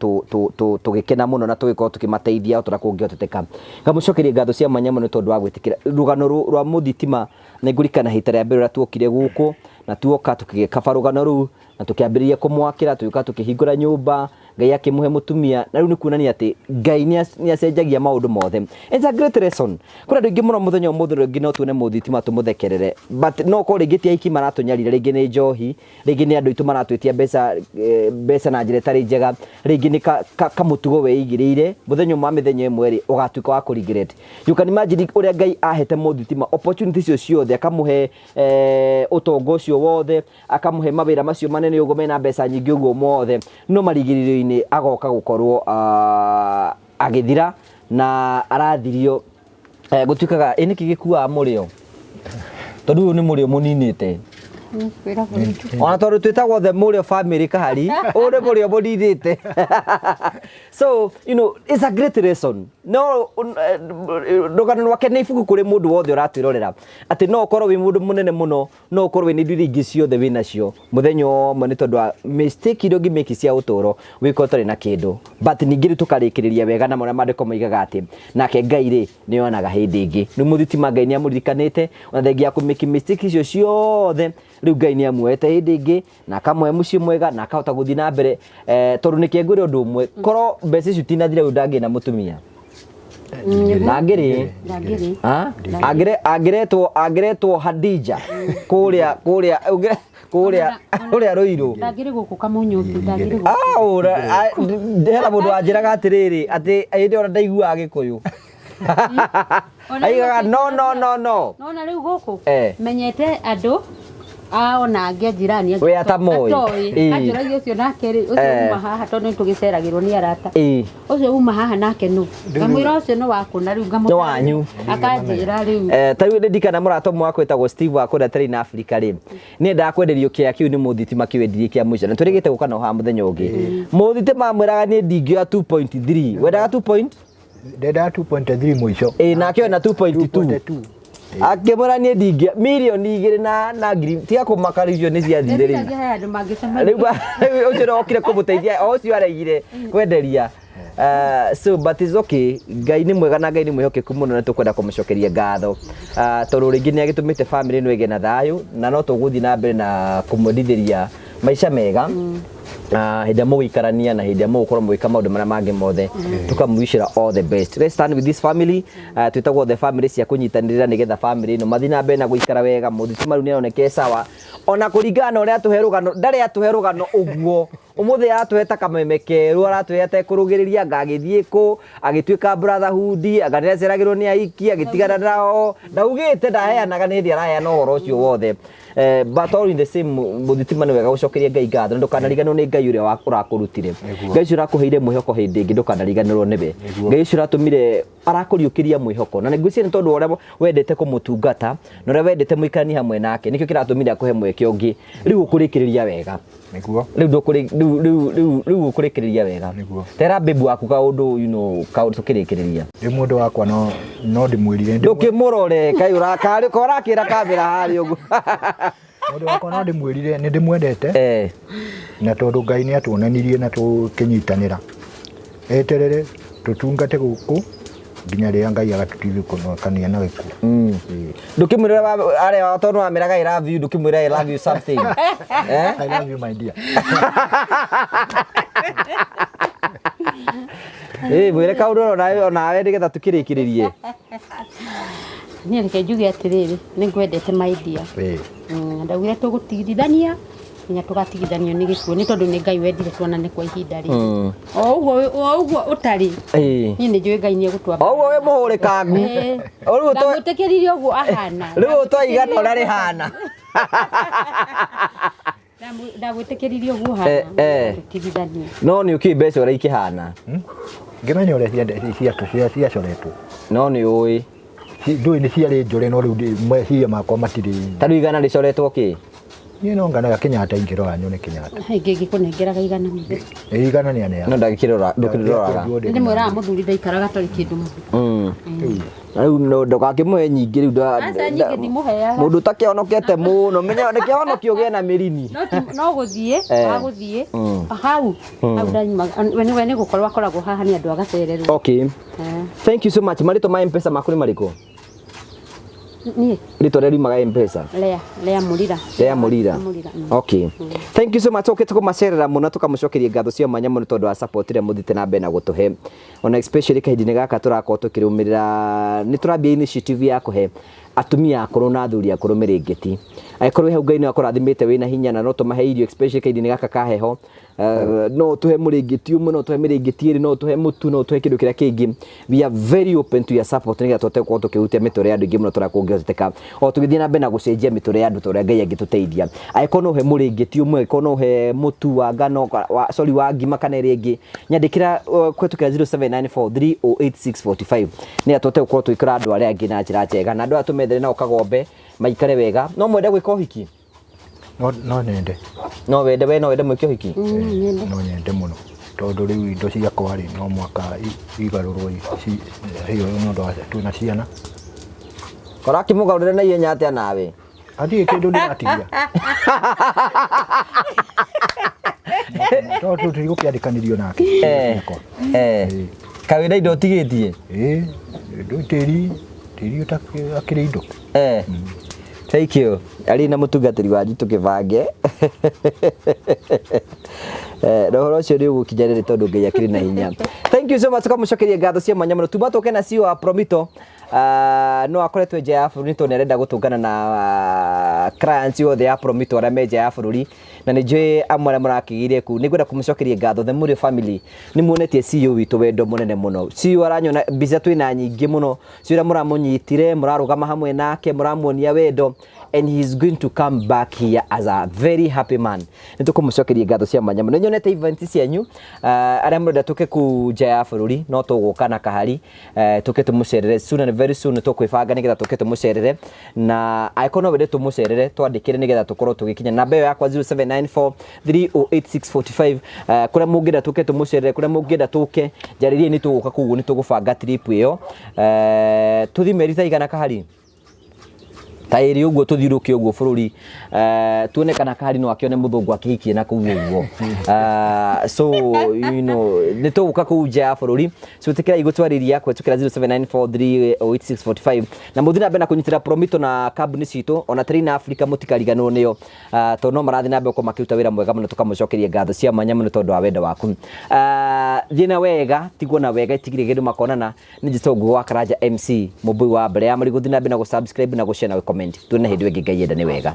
tũgĩkena mũno na tũgĩkorwo tũkĩmateithia o ta ũrĩa kũngĩhoteteka. Ngamũcokeria ngatho cia mwanya mũno tondũ wa gwĩtĩkĩra rũgano rwa mũthitima. Nĩ ngũririkana hĩta rĩa mbere ũrĩa tuokire gũkũ na tuoka tũkĩgĩkaba rũgano rũu na tũkĩambĩrĩria kũmwakĩra, tũgĩũka tũkĩhingũra nyũmba, Ngai akĩmũhe mũtumia, na rĩu nĩ kuonania atĩ Ngai nĩ acenjagia maũndũ mothe. It's a great lesson. Kũrĩ andũ aingĩ mũno mũthenya ũmũthĩ rĩngĩ no tuone mũthitima tũmũthekerere, but no ũkorwo rĩngĩ ti ahiki maratũnyarira, rĩngĩ nĩ njohi, rĩngĩ nĩ andũ aitũ maratwĩtia mbeca na njĩra ĩtarĩ njega, rĩngĩ nĩ kamũtugo weigĩrĩire, mũthenya ũmwe wa mĩthenya ĩmwe rĩ, ũgatuĩka wa kũ regret. You can imagine ũrĩa Ngai ahete mũthitima opportunity icio ciothe, akamũhe ũtonga ũcio wothe, akamũhe mawĩra macio manene ũguo mena mbeca nyingĩ ũguo mothe, no marigĩrĩrio-inĩ agoka gũkorwo agĩthira na arathirio. Gũtuĩkaga ĩ nĩkĩ gĩkuaga mũrĩo, tondũ ũyũ nĩ mũrĩo mũninĩte, ona tondũ twĩtagwo the mũrĩo family kahari, ũyũ nĩ mũrĩo mũninĩte. So it's a great lesson. No rũgano rwake nĩ ibuku kũrĩ mũndũ wothe ũratwĩrorera, atĩ no ũkorwo wĩ mũndũ mũnene mũno, no ũkorwo wĩna indo iria ingĩ ciothe wĩnacio, mũthenya ũmwe nĩ tondũ wa mistake iria ũngĩmĩki cia ũtũro wĩkorwo ũtarĩ na kĩndũ. But ningĩ rĩu tũkarĩkĩrĩria wega na marĩa maandĩko moigaga atĩ nake Ngai rĩ nĩ onaga hĩndĩ ĩngĩ. Rĩu mũthitima Ngai nĩ amũririkanĩte, ona thengia ya kũmĩki mistake icio ciothe, rĩu Ngai nĩ amuoete hĩndĩ ĩngĩ na akamũhe mũciĩ mwega na akahota gũthiĩ na mbere. Tondũ nĩkĩ ngwĩre ũndũ ũmwe, korwo mbeca icio itinathira rĩu ndangĩrĩ na mũtumia. Ndangĩrĩ. Ndangĩrĩ. Ha? Angĩretwo Hadija kũrĩa kũrĩa kũrĩa kũrĩa Ruiru. Ndangĩrĩ gũkũ Kamunyũki, ndangĩrĩ gũkũ. Ah, ũra, hena mũndũ wanjĩraga atĩrĩrĩ, atĩ hĩndĩ ĩyo ndaiguaga Gĩkũyũ. Ona Aigaga rĩu no no no no. Nona rĩu gũkũ Eh. menyete andũ Ona angĩ a njirani We atamoĩ. atoĩ. Anjũragia ũcio nake rĩ, ũcio uma haha tondũ nĩ tũgĩceragĩrwo nĩ arata. Ũcio uma haha nake nũ? Ngamwĩra ũcio nĩ wakũ na rĩu ngamũtarĩria. Nĩ wanyu. Akanjĩra rĩu. Ta rĩu ndirikana mũrata ũmwe wakwa wĩtagwo Steve wa kũrĩa Terrain Africa rĩ, nĩ endaga kwenderio kĩea kĩu nĩ mũthitima kĩwendirie kĩa mũico na tũrĩgĩte gũka nao haha mũthenya ũngĩ. Mũthitima amwĩraga niĩ ndingĩoya 2.3 wendaga 2 point? Ndendaga 2.3 mũico. Ĩĩ nake ona 2.2. 2.2. Akĩmwĩra niĩ ndingĩ mirioni igĩrĩ na ngiri tiga kũmaka rĩu icio nĩ ciathire rĩu. Ndĩreciria he andũ mangĩcemania. Rĩu rĩu ũcio nĩwe wokire kũmũteithia o ũcio aregire kwenderia. So but it's okay, Ngai nĩ mwega na Ngai nĩ mwĩhokeku mũno na tũkwenda kũmũcokeria ngatho tondũ rĩngĩ nĩ agĩtũmĩte family ĩno ĩgĩe na thayũ na no tũgũthiĩ na mbere na kũmwendithĩria maica mega hĩndĩ ĩrĩa mũgũikarania na hĩndĩ ĩrĩa mũgũkorwo mũgĩka maũndũ marĩa mangĩ mothe, tũkamwishĩra all the best. Let's stand with this family. Twĩtagwo the family cia kũnyitanĩrĩra nĩgetha family ĩno mathiĩ na mbere na gũikara wega. Mũthitima rĩu nĩ aroneka e sawa ona kũringana na ũrĩa atũhe rũgano, ndarĩ atũhe rũgano ũguo ũmũthĩ aratũhe ta kameme kerũ, aratũhe atekũrũgĩrĩria anga agĩthiĩ kũ agĩtuĩka brotherhood, anga nĩaceragĩrwo nĩ aiki agĩtigana nao, ndaugĩte ndaheanaga, nĩ hĩndĩ araheana ũhoro ũcio wothe. But all in the same, mũthitima nĩ wega gũcokeria Ngai ngatho na ndũkanariganĩrwo nĩ Ngai ũrĩa ũrakũrutire. Ngai ũcio ũrakũheire mwĩhoko hĩndĩ ĩngĩ ndũkanariganĩrwo nĩwe. Ngai ũcio ũratũmire arakũriũkĩria mwĩhoko na ngwĩciria nĩ tondũ wa ũrĩa wendete kũmũtungata na ũrĩa wendete mũikaranie hamwe nake, nĩkĩo kĩratũmire akũhe mweke ũngĩ. Rĩu ũkũrĩkĩrĩria wega. Nĩguo. Rĩu ndũkũrĩ rĩu rĩu rĩu rĩu ũkũrĩkĩrĩria wega. Nĩguo. Tera babe waku kaũndũ, kaũndũ tũkĩrĩkĩrĩria. Rĩu mũndũ wakwa no ndĩmwĩrire Ndũkĩmũrore kaĩ ũrakarĩ ko ũrakĩra kamera harĩa ũguo. Mũndũ wakwa no ndĩmwĩrire nĩ ndĩmwendete. Na tondũ Ngai nĩ atuonanirie na tũkĩnyitanĩra, eterere tũtungate gũkũ nginya rĩrĩa Ngai agatũtigithũkania na gĩkuũ. Ndũkĩmwĩra arĩa tondũ wamĩraga I love you, ndũkĩmwĩra I love you something. I love you my dear. Mwĩre kaũndũ onawe nĩgetha tũkĩrĩkĩrĩrie. Niĩ reke njuge atĩrĩrĩ, nĩ ngwendete my dear. Ndaugire tũgũtigithania nginya tũgatigithanio nĩ gĩkuũ, nĩ tondũ nĩ Ngai wendire tuonane kwa ihinda rĩrĩ. O ũguo ũtarĩ, niĩ nĩ njũĩ Ngai nĩ egũtwamba. O ũguo wĩ mũhũrĩkangu. Ndamwĩtĩkĩririe ũguo ahana. Rĩu twaigana ũrĩa rĩhana. Ndagwĩtĩkĩririe ũguo ũhana, tũtigithanie. No nĩ ũkĩũĩ mbeca ũrĩa ikĩhana? Ngĩmenya ũrĩa ciacoretwo. No nĩ ũĩ. Ndũĩ nĩ ciarĩ njũre, no rĩu meciria makwa matirĩ. Ta rĩu igana rĩcoretwo kĩ? Niĩ no nganaga Kenyatta ingĩrora nyone Kenyatta. Ingĩ ngĩkũnengeraga igana mũthĩ. Igana nĩ aneana. No ndagĩkĩrora, ndũkĩrĩroraga. Nĩ mwĩraga mũthuri ndaikaraga atarĩ kĩndũ mũhuko. Rĩu no ndũgakĩmũhe nyingĩ rĩu Aca, nyingĩ ndimũheaga. Mũndũ ũtakĩhonokete mũno, menya nĩ kĩhonokio ũgĩe na mĩrini. No gũthiĩ, wa gũthiĩ. Hau, hau ndanyuma. We nĩ gũkorwo akoragwo haha nĩ andũ agacererwo. Okay. Thank you so much. Marĩtwa ma M-Pesa maku nĩ marĩkũ? Niĩ? Rĩtwa rĩrĩa riumaga M-Pesa? Lea, Lea Mũrira. Lea Mũrira. Mũrira. Okay. Thank you so much. Ũkĩte kũmacerera mũno, tũkamũcokeria ngatho cia mwanya mũno tondũ wa support ĩrĩa mũthiĩte na mbere na gũtũhe. Ona especially kahinda-inĩ gaka tũrakorwo tũkĩrũmĩrĩra, nĩ tũrambia initiative ya kũhe atumia akũrũ na athuri akũrũ mĩrĩngĩti. Angĩkorwo wĩ hau Ngai nĩ akũrathimĩte wĩna hinya na no tũmahe irio especially kahinda-inĩ gaka ka heho. No ũtũhe mũrĩngĩti ũmwe, no ũtũhe mĩrĩngĩti ĩrĩ, no ũtũhe mũtu, no ũtũhe kĩndũ kĩrĩa kĩngĩ. We are very open to your support nĩgetha tũhote gũkorwo tũkĩhutia mĩtũrĩre ya andũ aingĩ mũno tũrĩa kũngĩhotekeka. O tũgĩthiĩ na mbere na gũcenjia mĩtũrĩre ya andũ ta ũrĩa Ngai angĩtũteithia. Angĩkorwo no ũhe mũrĩngĩti ũmwe, angĩkorwo no ũhe mũtu wa ngano, wa, sorry, wa ngima kana ĩrĩa ĩngĩ, nyandĩkĩra kũhetũkĩra 0794308645 nĩgetha tũhote gũkorwo tũgĩkora andũ arĩa angĩ na njĩra njega, na andũ aya tũmethere nao kagombe maikare wega. No mwende gwĩka ũhiki? No nyende. No wende, we no wende mwĩke ũhiki? Nyende. No nyende mũno tondũ rĩu indo ciakwa rĩ no mwaka igarũrwo hiyo nĩ ũndũ wa twĩna ciana. Ũrakĩmũgarũrĩra na ihenya atĩa nawe? Hatirĩ kĩndũ ndĩratigia. Tondũ tũtigũkĩandĩkanĩrio nake. Kaĩ wĩna indo ũtigĩtie? Ĩĩ, ndũ tĩri ũtakĩrĩ indo. Thank you. Arĩ na mũtungatĩri wanyu tũkĩbange. Na ũhoro ũcio nĩ ũgũkinyanĩre tondũ Ngai akĩrĩ na hinya. Thank you so much, tũkamũcokeria ngatho cia mwanya mũno. Tuma tũke na CEO wa Promito. No akoretwo nja ya bũrũri tondũ nĩ arenda gũtũngana na clients othe ya Promito arĩa me nja ya bũrũri. Na nĩ njũĩ amwe arĩa mũrakĩgĩire kũu, nĩ ngwenda kũmũcokeria ngatho. The Mũrĩo family nĩ muonetie CEO witũ wendo mũnene mũno. CEO aranyona mbica twĩna nyingĩ mũno, cio ũrĩa mũramũnyitire, mũrarũgama hamwe nake, mũramuonia wendo, and he is going to come back here as a very happy man. Nĩ tũkũmũcokeria ngatho cia mwanya mũno. Nĩ nyonete event cianyu, arĩa mũrenda tũke kũu nja ya bũrũri, no tũgũka na kahari, tũke tũmũcerere soon and very soon. Nĩ tũkwĩbanga nĩgetha tũke tũmũcerere, na angĩkorwo no wende tũmũcerere, twandĩkĩre nĩgetha tũkorwo tũgĩkinya. Namba ĩyo yakwa 0794 308645. Kũrĩa mũngĩenda tũke tũmũcerere, kũrĩa mũngĩenda tũke, njarĩrie, nĩ tũgũka kũu, nĩ tũgũbanga trip ĩyo. Tũthiĩ meri ta igana kahari ta ĩrĩ ũguo, tũthiũrũke ũguo bũrũri, tuone kana kahari no akĩone mũthũngũ akĩhikie na kũu ũguo. So nĩ tũgũka kũu nja ya bũrũri. So ĩtĩkĩrai gũtwarĩria kũhetũkĩra 0794308645, na mũthiĩ na mbere na kũnyitĩra Promito na kambuni citũ, ona Train Africa mũtikariganĩrwo nĩo, tondũ no marathiĩ na mbere gũkorwo makĩruta wĩra mwega mũno. Tũkamũcokeria ngatho cia mwanya mũno tondũ wa wendo waku. Thiĩ na wega, tigwo na wega, itigire kĩndũ makonana. Nĩ njĩtwo Ngugi wa Karanja MC, mũmbui wa mbere ya marigũ. Thiĩ na mbere na gũ subscribe na gũ share na gũ comment. Tuone hĩndĩ ĩyo ĩngĩ Ngai enda nĩ wega.